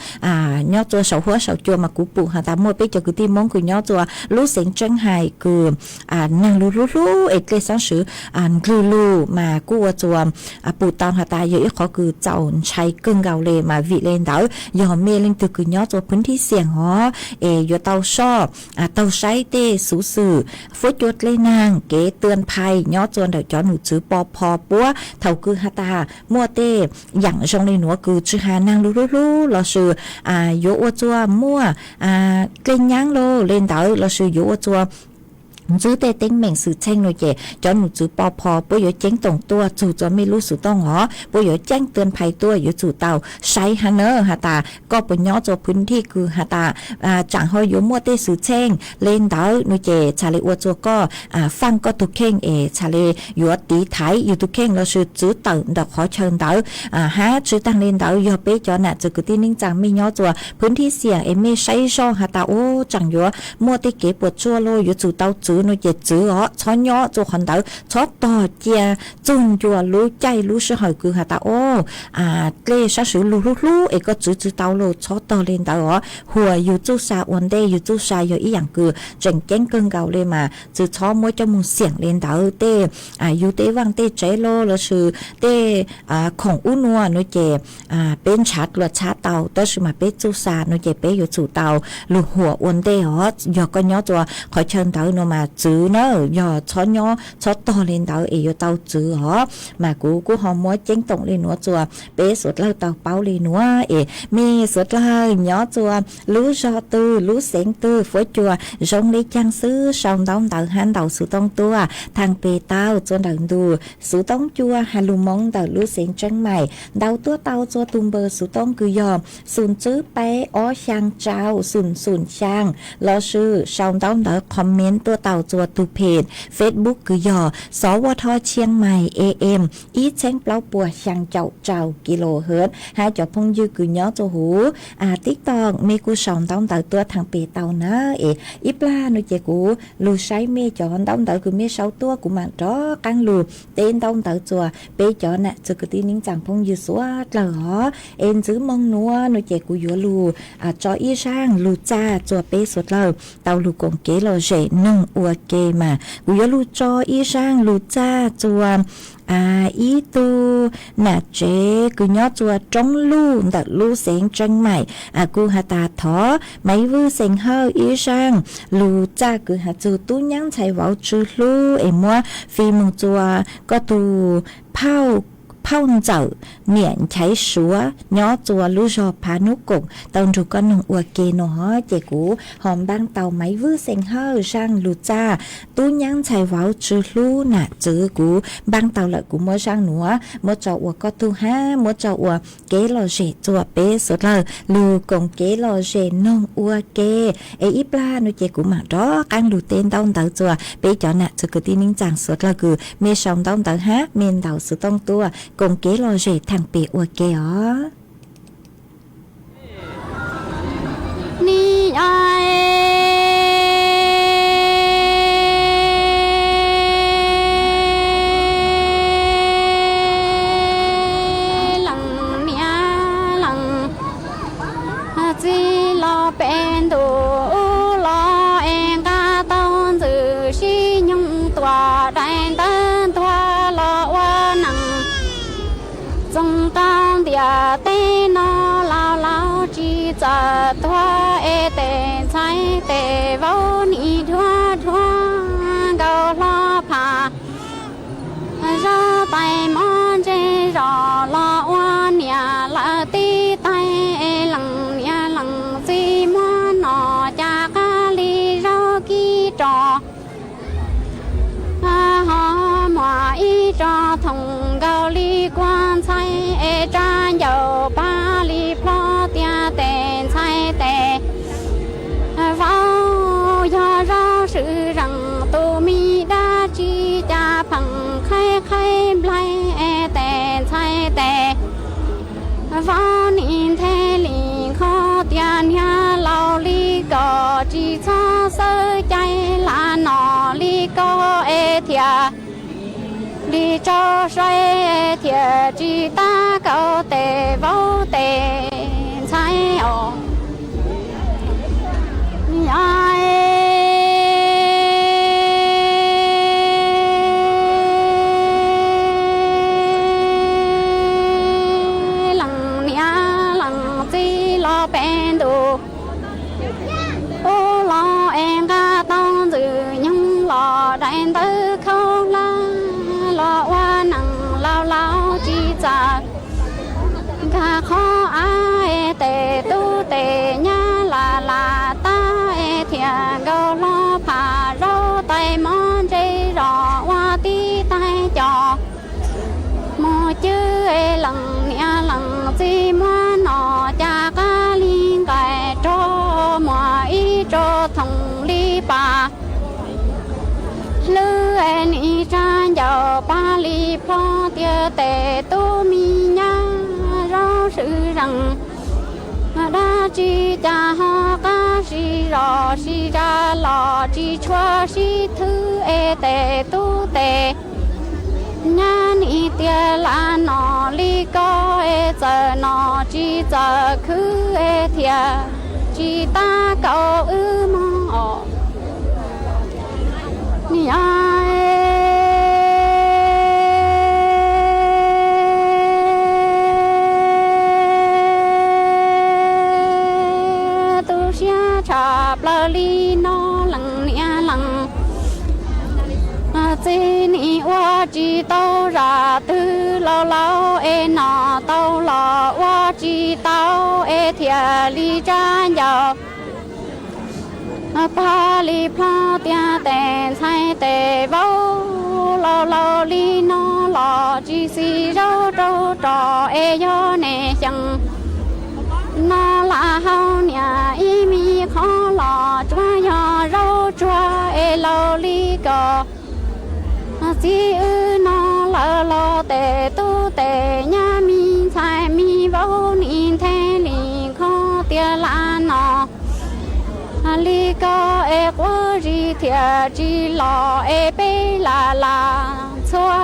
nyob rua saum huab saum cua mas kuv pum has tas muaj peb cov kwv tij Moob kws nyob rua lub xeev Tseeb Hais kws neeg lug hlub hlub es dlej xaab swv ndlwg lug mas kuj ua rua pum tau has tas yog ib qhov kws txaus ntshai kawg nkaus le. Mas vim le ntawd yog mej leej twg kws nyob rua phwv thib xiam hov es yuav tau soj taug saib tej xuv xwm fuab cua dlej naag kev tw phais nyob rua ntawm cov num tswv pov pho puab thaum kws has tas muaj tej yaam zoo le nuav kws tsi has neeg lug hlub hlub lossis yuav ua rua muaj dlej nyaab lug le ntawd lossis yuav ua rua ntxwb tej teeb meem xwm txheej nuav ces cov num tswv pov pho puab yuav ceeb toom tuaj txug rua mej lub xuv tooj hov, puab yuav ceeb tw phais tuaj yuav tsum tau saib hab na has tas koj puas nyob rua phwv thij kws has tas tsaam ho yuav muaj tej xwm txheej le ntawd nuav ces txhad le ua rua koj faaj koj tug kheej es txhad le yuav tiv thaiv yug tug kheej lossis txwv tawm ntawm qhov chaw ntawd. Hab tsi taag le ntawd yog peb cov nam txwv kwv tij neej tsaa mej nyob rua phwv thij xiam es mej saib zoj has tas ua tsaam yuav muaj tej kev puam tsuaj lug yuav tsum tau txwv no ces txwv os, txhob nyob txua qhov ntawd, txhob tog cia txug ncua lub caij lub sij hawm kws has tas o, dlej sab sw lug hlub hlub es koj txwv tsi tau los txhob tog le ntawd os. Huam yug txuj sa ua ntej, yug txuj sa yog ib yaam kws tseem ceeb kawg nkaus le mas tsi txhob muab coj moog xiam le ntawd. Tej yug tej vaaj tej tsev los lossis tej khoom ub nua no ces peb nrhav dlua txhab tau, tab sis mas peb txuj sa no ces peb yuav tsum tau lug huam ua ntej os. Yog koj nyob txua qhov chaw ntawd no mas txwv na, yog txhob nyob txhob tog le ntawd es yuav tau txwv os. Mas kuv kuj ho muab ceeb toom le nuav txua peb suav dlawg tau paub le nuav es mej suav dlawg nyob txua lub zog twg lub xeev twg, fuab cua zoo le caag xwb sau ntaub ntawv hab ntaus xuv tooj tuaj thaaj peg tau txua nrawm ntug xuv tooj cua has lug Moob ntawm lub xeev Tseeb Maim, ntaus tuaj tau txua tug npawb xuv tooj kws yog xum tswb peb ob xyaa tsau xum xum xyaa, lossis sau ntaub ntawv comment tuaj tau txua tug peg Facebook kws yog Xov Vaj Thoj Tshiab Mais A M ib txheeb plaub puas xyaa caum rau kilohertz, hab cov phooj ywg kws nyob txua huv TikTok mej kuj sau ntaub ntawv tuaj thaaj peg tau na. Es ib plag no ces kuv lug saib mej cov ntaub ntawv kws mej sau tuaj kuv maam rov qaab lug teb ntaub ntawv txua peb cov nam txwv kwv tij neej tsaa phooj ywg suav dlawg os. Es ntxiv moo nuav no ces kuv yuav lug tso ib zaaj lug txaj txua peb suav dlawg tau lug koom kev lom zem noog ua ke mas kuv yuav lug tso ib zaaj lug txaj txua ib tug nam tsev kws nyob txua Roob Luj ntawm lub xeev Tseeb Maim, kuj has tas thov Maiv Vwj Xeem Hawj ib zaaj lug txaj kws has txug tub nyab ntxhais vauv tsw hlub es muab fij moog txua koj tug phauj ntxawm niam Nchaiv Suav nyob txua lub zog Phav Nub Koom tau nrug koj noog ua ke no. Ces kuv ho npaaj tau Maiv Vwj Xeem Hawj zaaj lug txaj tub nyab ntxhais vauv tsw hlub nam txwv, kuv npaaj tau lawm kuv muab zaaj nuav muab tso ua koj tug hab muab tso ua kev lom zem txua peb suav dlawg lug koom kev lom zem noog ua ke. Es ib plag no ces kuv maam rov qaab lug teb ntaub ntawv txua peb cov nam txwv kwv tij neej tsaa suav dlawg kws mej sau ntaub ntawv hab mej ntaus xuv tooj tuaj koom kev lom zem thaaj peg ua ke os. Ni leej niam leej txiv los peb ntuj los es nqa tau ntxwg sib nyoog tuam dai ntawv ntuag los ua neeg. Txoov rau ntiaj teb no laus laus tsis txawm tuag es tes ntxhais tes vauv nim dhuav dhuav nkaus hlo pham. Zaub tais mov ntseg zos los ua niam lawv tib tais es leej niam leej txiv muab nom cas qab li zaub kib rog. Ho muaj ib tsob thoom nkaus li kua ntxhais es tsab ncauj pag li plho tias tes ntxhais tes vauv yog zaub swm zeem tus me dab tsi cas pheej qhaib qhaib nplaig es tes ntxhais tes vauv nim nthe li nqho tias niag laus li ko tsis txhob xawb cai lam nom li ko es thiaj li tso sai thiaj tsis tab kaum tes vauv tes ntxhais os. Leej niam leej txiv los peb ntuj ub los es nqa tau ntxwg nyoog los dai ntawv khaub hlab los ua neeg laus laus tsis txawm nkag qhov av es tes tub tes nyab lam lam tab es thiaj nkaus hlo pham zaub tais mov ntseg zos ua tib tais cos mus cwb es leej niam leej txiv muab nom cas qab li nqaim rog muaj ib tsob thoom li pas hlwb es nim tsab ncauj pag li plho tias tes tub me nyab zaub swm zeem dab tsi cas ho qab Sib zos sib zab los tsis tshua sib thwb es tes tub tes nyab nim tiag lam no li ko es txawm no tsis txawm khwb es thiaj tsis tab kaum wb mog os. Niam tu siab tshaj plaws li no lees niam lees txiv, nim ua tsis tau zam twg laus laus es nom tau los ua tsis tau es thiaj li tsab ncauj pag li plho tiag tes ntxhais tes vauv. Laus laus li no los tsis xis zaub rau rog es yog neb xyeem no lam hau niam ib me qho los tsuas yog zaub tsuag es laus li ko. Txiv wb no lawm los tes tub tes nyab me ntxhais me vauv nim nthe li qhov tias lam no li ko es quav zis thiaj tsis los es peb lam lam txhua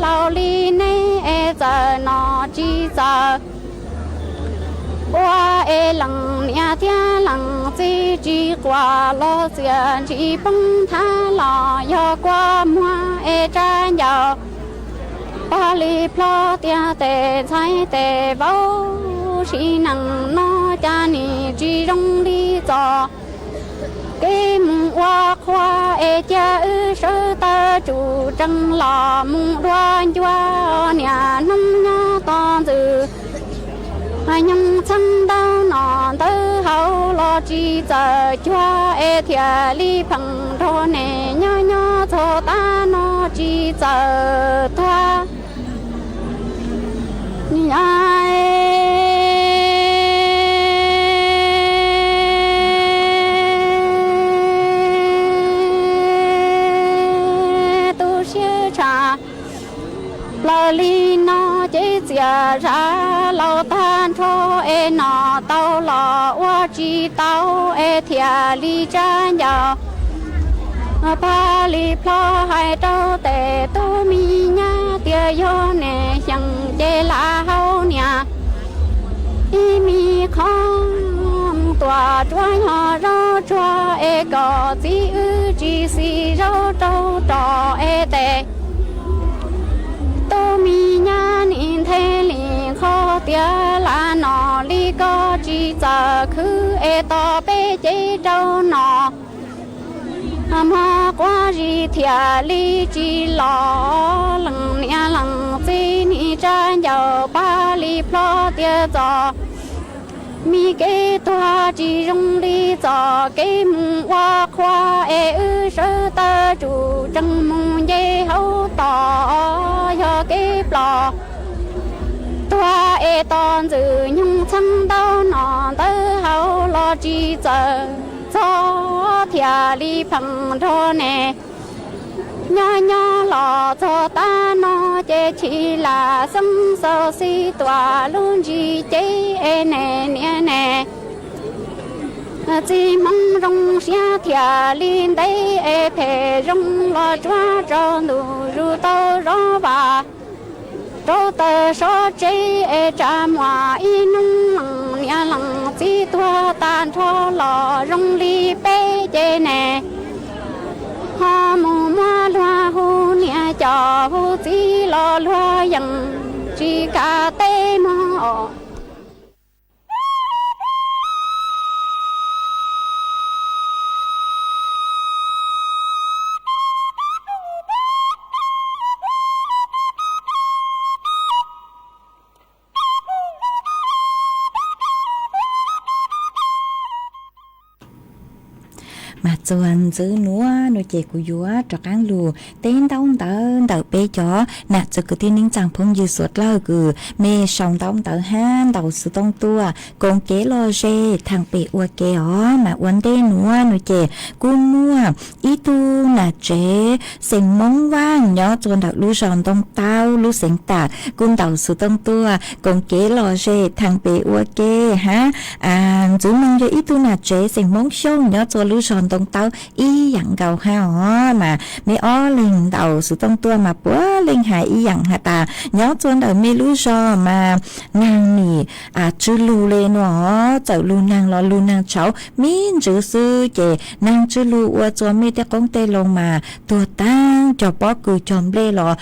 laus li neb es txawm no tsis txawm ua es lees niam thiab lees txiv tsis quaj los txias ntsis poob thab los yog kua muag es tsab ncauj pag li plho tiag tes ntxhais tes vauv. Sim neej no cas nim tsis zoo li txoj kev mus ua qhua es cia wb sawv tawm tsum tsees los mus dua ncua niam hnub nyob tos ntxwg nyoog txheeb ntau no ntawd hauv los tsis txawm cuag es thiaj li pheej nrog neb nyob nyob txog tav no tsis txawm tuag. Tu siab tshaj plaws li no ces txias zam laus tag nrho es nom tau los ua tsis tau es thiaj li tsab ncauj pag li plho hais rau tes tub me nyab tias yog neb xyeem ces lam hau niam ib me qho tuaj tsuas yog zaub tsuag es kom txiv wb tsis xis zaub rau rog es tes tub me nyab nim nthe li qhov tias lam no li ko tsis txawm khwv es tos peb cev rau no hmo quav zis thiaj li tsis los lees niam lees txiv nim tsab ncauj pag li plho tias txoj me kev tuag tsis zoo li txoj kev mus ua qhua es wb sawv tawm tsum tsees mus nce hauv toj yog kev ploj tuag es tos ntxwg nyoog txheeb ntau no ntawd hauv los tsis txawm txog thiaj li pheej nrog neb nyob nyob los txog tav no ces chim lam xeeb xaus xij tuaj lub ntsis ces es neb niam neb txiv hmoov zoo siab thiaj li ntev es phem zoo los tsuag tsaus ntuj zus tau zov vaj rau taws sov tsev es tsa muaj ib hnub lees niam lees txiv tuag tag nrho los zoo li peb ces neb ho mus muab luag hu niam coj hu txiv los luag yeej tsis kam teb mog os. Mas txuas ntxiv nuav no ces kuv yuav rov qaab lug teb ntaub ntawv ntawm peb cov nam txiv kwv tij neej tsaa phooj ywg suav dlawg kws mej sau ntaub ntawv hab ntaus xov tooj tuaj koom kev lom zem thaam pem ua ke os. Mas ua ntej nuav no ces kuj muaj ib tug nam tsev xeem Moob Vaaj nyob rua ntawm lub zog Ntoo Taub lub xeev Tam kuj ntaus xov tooj tuaj koom kev lom zem thaam pem ua ke hab Ntxwv Moog yog ib tug nam tsev xeem Hmoob Xyooj nyob tsua lub zog Ntoo Taub ib yaam nkaus hab os. Mas meb ob leeg ntaus xuv tooj tuaj mas puav leej has ib yaam has tas nyob tsua ntawm meb lub zog mas naag nim tsw lug le nuav os. Txawm lug naag los lug naag tshauv mib ntswv xwb, ces naag tsw lug ua tsua mej tej qoob tej loo mas tuag taag, cog pob kws cog nplej los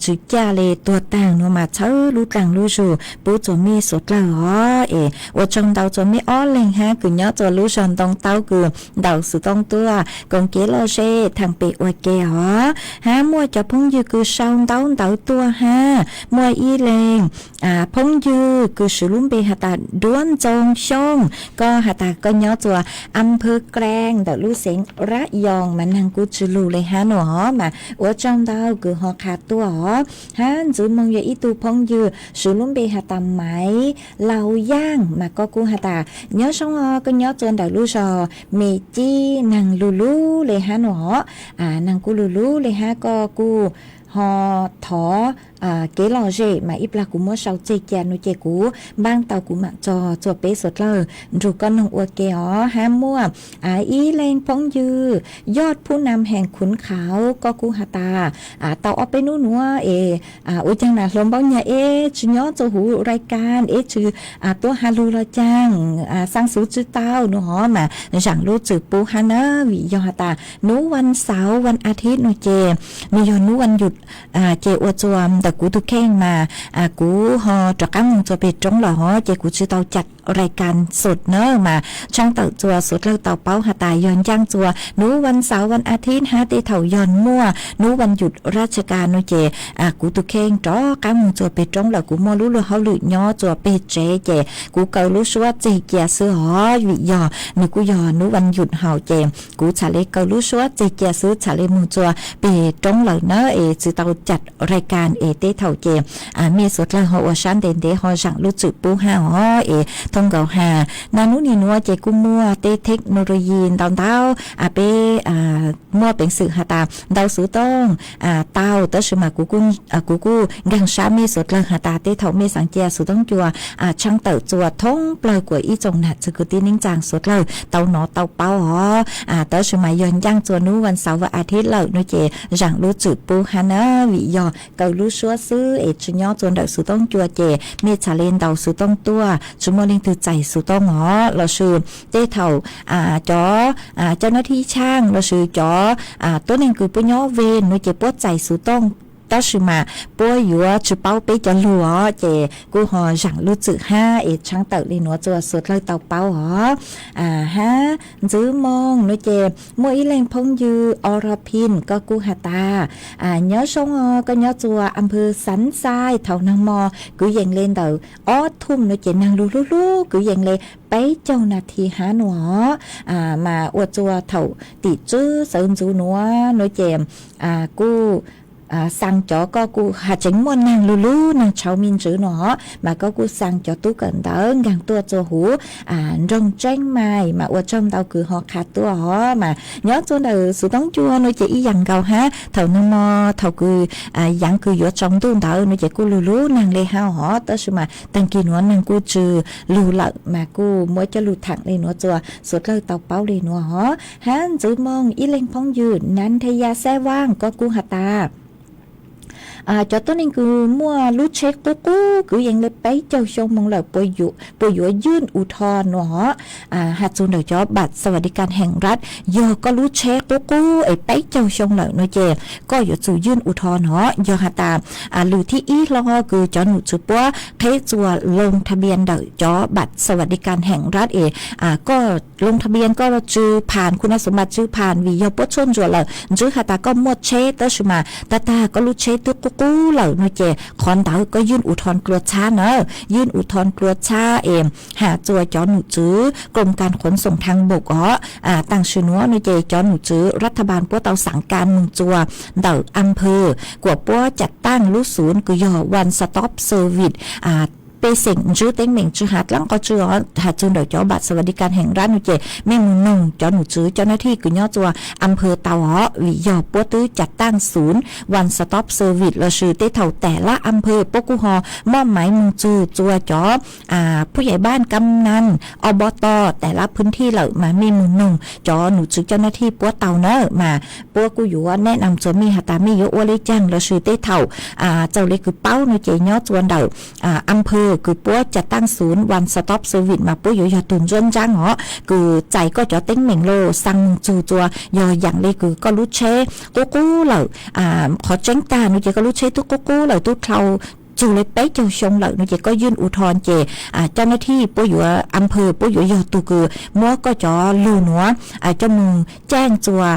tsw caj le tuag taag nuav mas txhawb lub dlaag lub zug pub tsua mej suav dlawg os. Es ua tsaug ntau tsua meb ob leeg hab kws nyob tsua lub zog Ntoo Taub kws ntaus xuv tooj tuaj koom kev lom zem thaam pem ua ke os. Hab muaj cov phooj ywg kws sau ntaub ntawv tuaj hab muaj ib leeg phooj ywg kws swv lub npe has tas Duab Ntxoo Xyooj, koj has tas koj nyob tsua am phawv Klaaj ntawm lub xeev Rab Yoos mas naag kuj tsw lug le hab nuav os. Mas ua tsaug ntau kws ho qha tuaj os. Hab Ntxwv Moog yog ib tug phooj ywg swv lub npe has tas Maiv Laus Yaaj mas koj kuj has tas nyob zoo os, koj nyob tsua ntawm lub zog Me Cib naag lug lug le hab nuav os. Naag kuj lug lug le hab, koj kuj ho thov kev lom zem mas ib plag kuv muab sau tseg ca nuav ces kuv npaab tau kuv maam tso tsua peb suav dlawg nrug koj noog ua ke os. Hab muaj ib leeg phooj ywg Yoj Phub Nam Heem Khuv Khauv, koj kuj has tas tau ob peb nub nuav es ua caag nam hluas npaub nyag eb tsw nyob tsua huv rai kas eb tsw tuab has lug los caag, xaa xuv tsw tau nuav hov mas zaam lub txim pub hab na. Vim yog has tas nub vas xauv vas athiv nuav ces nwg yog nub vas yum, ces ua tsua ntawm kuv tug kheej mas kuv ho rov qaab moog tsua peg roob lawm hov ces kuv tsi tau ca rai kas xov na. Mas tshaaj tawm tsua suav dlawg tau paub has tas yog ncaaj tsua nub vas xauv vas athiv hab tej thaum yog muaj nub vas yum rab tsha kas nuav ces kuv tug kheej rov qaab moog tsua peg roob lawm, kuv muaj lub luag hauj lwm nyob tsua peg tsev ces kuv kaw lub suab tseg cia xwb hov. Vim yog nwg kuj yog nub vas yum hauv ces kuv txhad le kaw lub suab tseg cia xwb txhad le moog tsua peg roob lawm na, es tsi tau ca rai kas es tej thaum ces mej suav dlawg ho ua sab ntev ntev ho zaam lub txim pub hab os. Es thoo nkaus has na nub nim nuav ces kuj muaj tej technology ntau ntau, peb muaj peev xwm has tas ntaus xuv tooj tau, tab sis mas kuv kuj nkaag sab mej suav dlawg has tas tej thaum mej xaav ca xuv tooj cua tshaaj tawm tsua thoob plawg kuas ib tsoom nam txwv kwv tij neej tsaa suav dlawg tau nov tau paub os. Tab sis mas yog ncaaj tsua nub vas xauv vas athiv lawm nuav ces zaam lub txim pub hab na, vim yog kaw lub suab xwb es tsi nyob tsua ntawm xuv tooj cua ces mej txhad le ntaus xuv tooj tuaj, tsi muaj leej twg txais xuv tooj os. Lossis tej thaum cov cov nab thib tshaaj lossis cov tuab neeg kws puab nyob ve nuav ces puab txais xuv tooj, tab sis mas puab yuav tsi paub peb cov lug os, ces kuj ho zaam lub txim hab es tshaaj tawm le nuav tsua suav dlawg tau paub os. Hab ntxwv moog nuav ces muaj ib leeg phooj ywg Ora Pin, koj kuj has tas nyob zoo os, koj nyob tsua am phawv Xav Xais, thaum naag mo kwv yees le ntawm ob thum nuav ces naag lug hlub hlub kwv yees le peb caug nas this hab nuav os. Mas ua tsua thaum tim tswb sawv ntxuv nuav nuav ces kuj xaa cov, koj kuj has tseev muaj naag lug lug naag tshauv me ntswv nuav os, mas koj kuj xaa cov tub kawm ntawv nkaag tuaj tsua huv nroog Tseeb Mai, mas ua tsaug ntau kws ho qha tuaj os. Mas nyob tsua ntawm xuv tooj cua nuav ces ib yaam nkaus hab, thaum naag mo thaum kws yaav kws yuav tsaus ntuj ntawd nuav ces kuj lug lug naag le hab os, tab sis mas taag kis nuav naag kuj tsw lug lawm mas kuj muab coj lug thaam le nuav tsua suav dlawg tau paub le nuav os. Hab ntxwv moog ib leeg phooj ywg Nantaya Xav Vaaj, koj kuj has tas cov tuab neeg kws muaj lub tsheb qub qub kwv yees le peb caug xyoo moog lawm puas yuav ywj u thoo nuav os. Has txug ntawm cov bat Xas Vas Dis Kas Heem Rat, yog koj lub tsheb qub qub es peb caug xyoo lawm nuav ces koj yuav tsum ywj u thoo nuav. Yog has tas lwm thib ib hlo kws cov num tswv puab qheb tsua loo tha npia ntawm cov bat Xas Vas Dis Kas Heem Rat es koj loo tha npia koj tsw pham, khu na xum mas tsw pham, vim yog puab tshuaj ntsuam lawm ntswb has tas koj muaj tsheb tab sis mas tag tag koj lub tsheb twb qub qub lawm nuav ces qhov ntawd koj ywj u thoo dlua txhab na. Ywj u thoo dlua txhab es has tsua cov num tswv Krom Kas Khuv Xoom Thaab Npaum os. Taam sim nuav nuav ces cov num tswv rat tha npas puab tau xaav kas moog tsua ntawm am phawv kuas puab cam taaj lub xum kws yog One Stop Service pej xeem ntsib teeb meem tsi has dlaab qhov tsi os, has txug ntawm cov บัตรสวัสดิการแห่งรัฐ no ces mej moog noog cov nom tswv cov nab thij kws nyob txua a phawv tau os, vim yog puab twb cav taaj xunv one stop service lossis tej thaum แต่ละอำเภอ puab kuj ho moj maiv moog txug txua cov ผู้ใหญ่บ้าน กำนัน อบต แต่ละพื้นที่ lawm mas mej moog noog cov nom tswv cov nab thij puab tau na mas puab kuj yuav แนะนำ txua mej has tas mej yuav ua le caag lossis tej thaum txawm le kws paub no ces nyob txua ntawm a phawv kws puab cav taaj xunv one stop service mas puab yuav yog tug ntsuab ntsaab os, kws txais koj cov teeb meem lug xaa moog txug txua, yog yaam le kws koj lub tsheb qub qub lawm, qhov tseeb tag no ces koj lub tsheb tub qub qub lawm, tub dlhau txug le peb caug xyoo lawm no ces kojยื่นอุทธรณ์ ces cov nab thij puab yuav a phawv puab yuav yog tug kws muab koj cov lug nuav coj moog caaj txua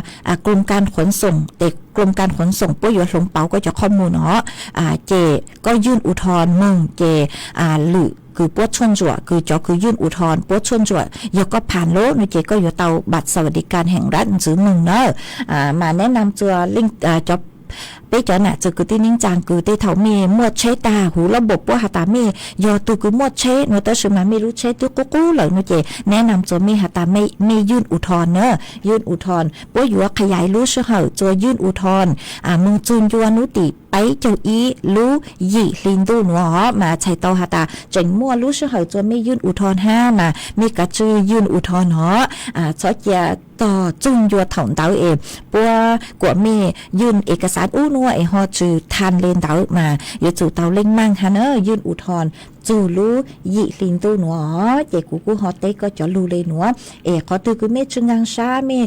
กรมการขนส่ง ces กรมการขนส่ง puab yuav hloov pauv koj cov qhov mus no ces koj ยื่นอุทธรณ์ moog ces lwm kws puab tshuaj ntsuam kws cov kws ยื่นอุทธรณ์ puab tshuaj ntsuam yog koj phas lub no ces koj yuav tau บัตรสวัสดิการแห่งรัฐ ntxiv moog na. Mas แนะนำ txua cov peb cov nam txwv kwv tij neej tsaa kws tej thaum mej muaj tsheb tag huv lub npaum puab has tas mej yog tug kws muaj tsheb no tab sis mas mej lub tsheb twb qub qub lawm no ces แนะนำ txua mej has tas mej ยื่นอุทธรณ์ na, ยื่นอุทธรณ์ puab yuav qha yais lub sij hawm txua ยื่นอุทธรณ์ moog txug ncua nub tim peb caug ib lub yim hli ntuj nuav os mas txhais tau has tas tseem muaj lub sij hawm txua mej ยื่นอุทธรณ์ hab mas mej kav tsij ยื่นอุทธรณ์ os, txhob cia tog txug ncua thaum ntawd es puab kuam mej ยื่นเอกสาร ub nuav es ho tsi tha le ntawd mas yuav tsum tau leej meej hab na, ยื่นอุทธรณ์ txug lub yim hli ntuj nuav os ces kuv kuj ho teb koj cov lug le nuav es qhov twg kws mej tsi nkaag sab mej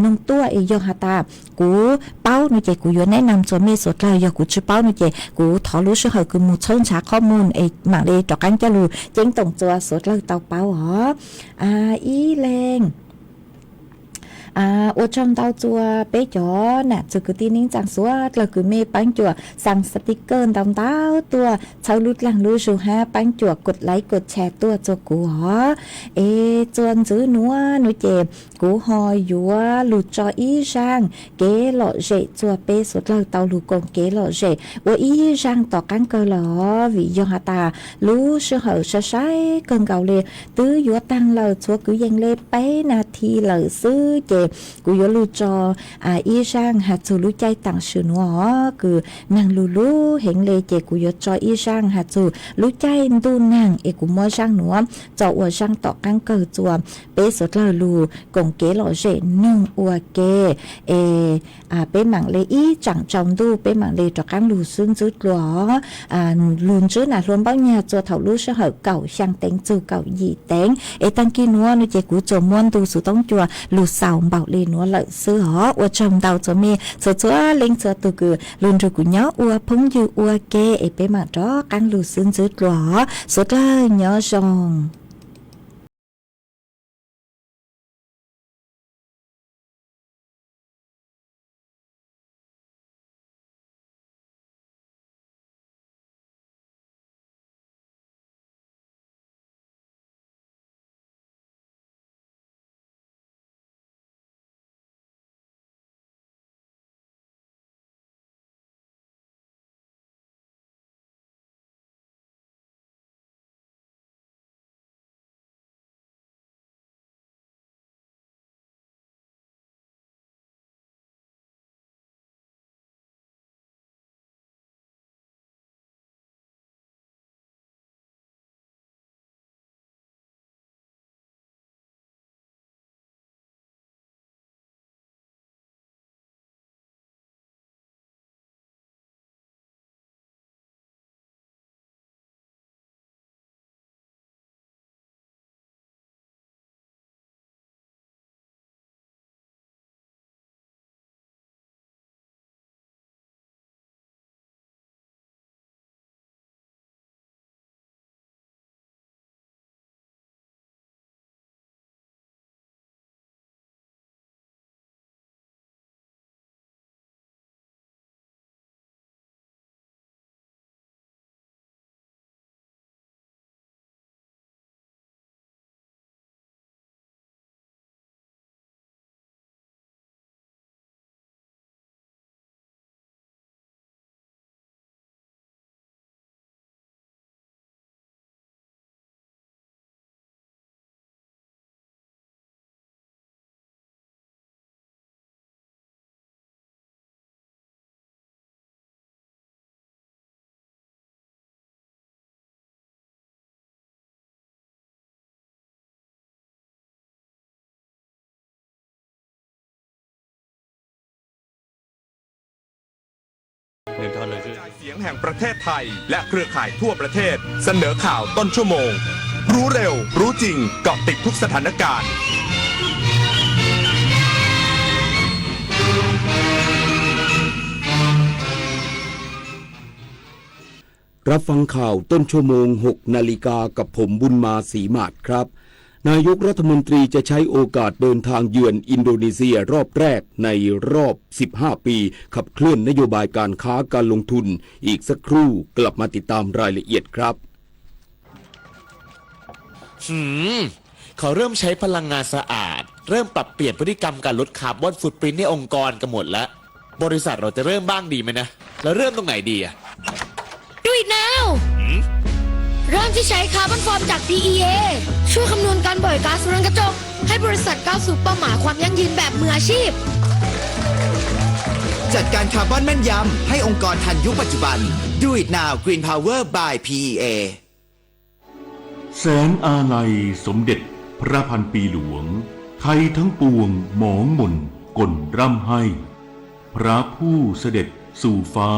noog tuaj es yog has tas kuv paub no ces kuv yuav แนะนำ txua mej suav dlawg, yog kuv tsi paub no ces kuv thov lub sij hawm kws moog txhawb ntshav qhov mus es maam le rov qaab coj lug ceeb toom txua suav dlawg tau paub os. Ib leeg ua tsaug ntau txua peb cov nam txwv kwv tij neej tsaa suav dlawg kws mej paab cuam xaa sticker ntau ntau tuaj txhawb lub dlaag lub zug hab paab cuam กดไลค์ กดแชร์ tuaj txua kuv os. Es txua ntxiv nuav nuav ces kuv ho yuav lug tso ib zaaj kev lom zem txua peb suav dlawg tau lug koom kev lom zem ua ib zaaj tom qaab kawg lawm os, vim yog has tas lub sij hawm sai sai kawg nkaus le twb yuav taag lawm, txhua kwv yees le peb nas this lawm xwb ces kuv yuav lug tso ib zaaj has txug lub caij taam sim nuav os kws naag lug lug heev le ces kuv yuav tso ib zaaj has txug lub caij ntuj naag es kuv muab zaaj nuav tso ua zaaj tom qaab kawg txua peb suav dlawg lug koom kev lom zem noog ua ke es peb maam le ib tsaam tsaus ntuj peb maam le rov qaab lug xwb ntxwb dlua os. Lug ntsib nam hluas npaub nyag txua thaum lub sij hawm kaum xyaa teev txug kaum yim teev es taag kis nuav nuav ces kuv tsuas muab ntu xuv toob cua lug xaus npaum le nuav lawm xwb os. Ua tsaug ntau txua mej txhua txhua leej txhua tug kws lug nrug kuv nyob ua phooj ywg ua ke es peb maam rov qaab lug xwb ntxwb dlua os. Suav dlawg nyob zoo. เสียงแห่งประเทศไทยและเครือข่ายทั่วประเทศเสนอข่าวต้นชั่วโมง รู้เร็ว รู้จริง เกาะติดทุกสถานการณ์ รับฟังข่าวต้นชั่วโมง หกนาฬิกา กับผมบุญมา ศรีหมาดครับ นายกรัฐมนตรีจะใช้โอกาสเดินทางเยือนอินโดนีเซียรอบแรกในรอบ สิบห้า ปี ขับเคลื่อนนโยบายการค้าการลงทุน อีกสักครู่กลับมาติดตามรายละเอียดครับ หืม ขอเริ่มใช้พลังงานสะอาด เริ่มปรับเปลี่ยนพฤติกรรมการลดคาร์บอนฟุตปรินท์ในองค์กรกันหมดแล้ว บริษัทเราจะเริ่มบ้างดีไหมนะ เราเริ่มตรงไหนดีอะ Do it now เริ่มที่ใช้คาร์บอนฟอร์มจาก พีอีเอ ช่วยคำนวณการปล่อยก๊าซเรือนกระจก ให้บริษัทก้าวสู่เป้าหมายความยั่งยืนแบบมืออาชีพ จัดการคาร์บอนแม่นยำ ให้องค์กรทันยุคปัจจุบัน Do it now Green Power by พีอีเอ แสงอาลัยสมเด็จพระพันปีหลวง ไทยทั้งปวงหมองหม่นก่นร่ำไห้ พระผู้เสด็จสู่ฟ้า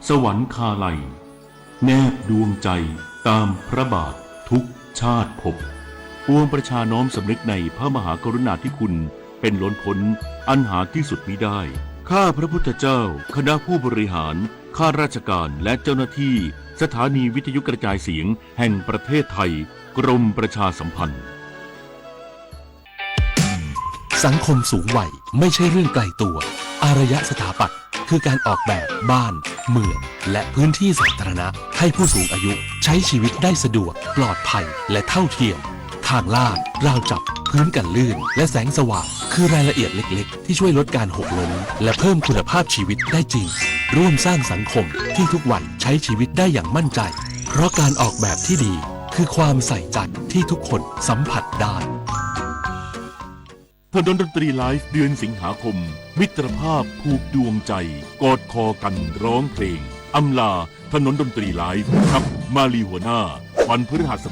สวรรคาลัย แนบดวงใจตามพระบาททุกชาติภพ ปวงประชาน้อมสำนึกในพระมหากรุณาธิคุณเป็นล้นพ้นอันหาที่สุดมิได้ ข้าพระพุทธเจ้า คณะผู้บริหาร ข้าราชการ และเจ้าหน้าที่ สถานีวิทยุกระจายเสียงแห่งประเทศไทย กรมประชาสัมพันธ์ สังคมสูงวัยไม่ใช่เรื่องไกลตัว อารยะสถาปัตย์คือการออกแบบบ้าน เมือง และพื้นที่สาธารณะ ให้ผู้สูงอายุใช้ชีวิตได้สะดวก ปลอดภัย และเท่าเทียม ทางลาด ราวจับ พื้นกันลื่น และแสงสว่าง คือรายละเอียดเล็กๆ ที่ช่วยลดการหกล้ม และเพิ่มคุณภาพชีวิตได้จริง ร่วมสร้างสังคมที่ทุกวัยใช้ชีวิตได้อย่างมั่นใจ เพราะการออกแบบที่ดี คือความใส่ใจที่ทุกคนสัมผัสได้ ถนนดนตรีไลฟ์เดือนสิงหาคม มิตรภาพผูกดวงใจ กอดคอกันร้องเพลง อำลาถนนดนตรีไลฟ์ ครับ มาลีหัวหน้า วันพฤหัสบดี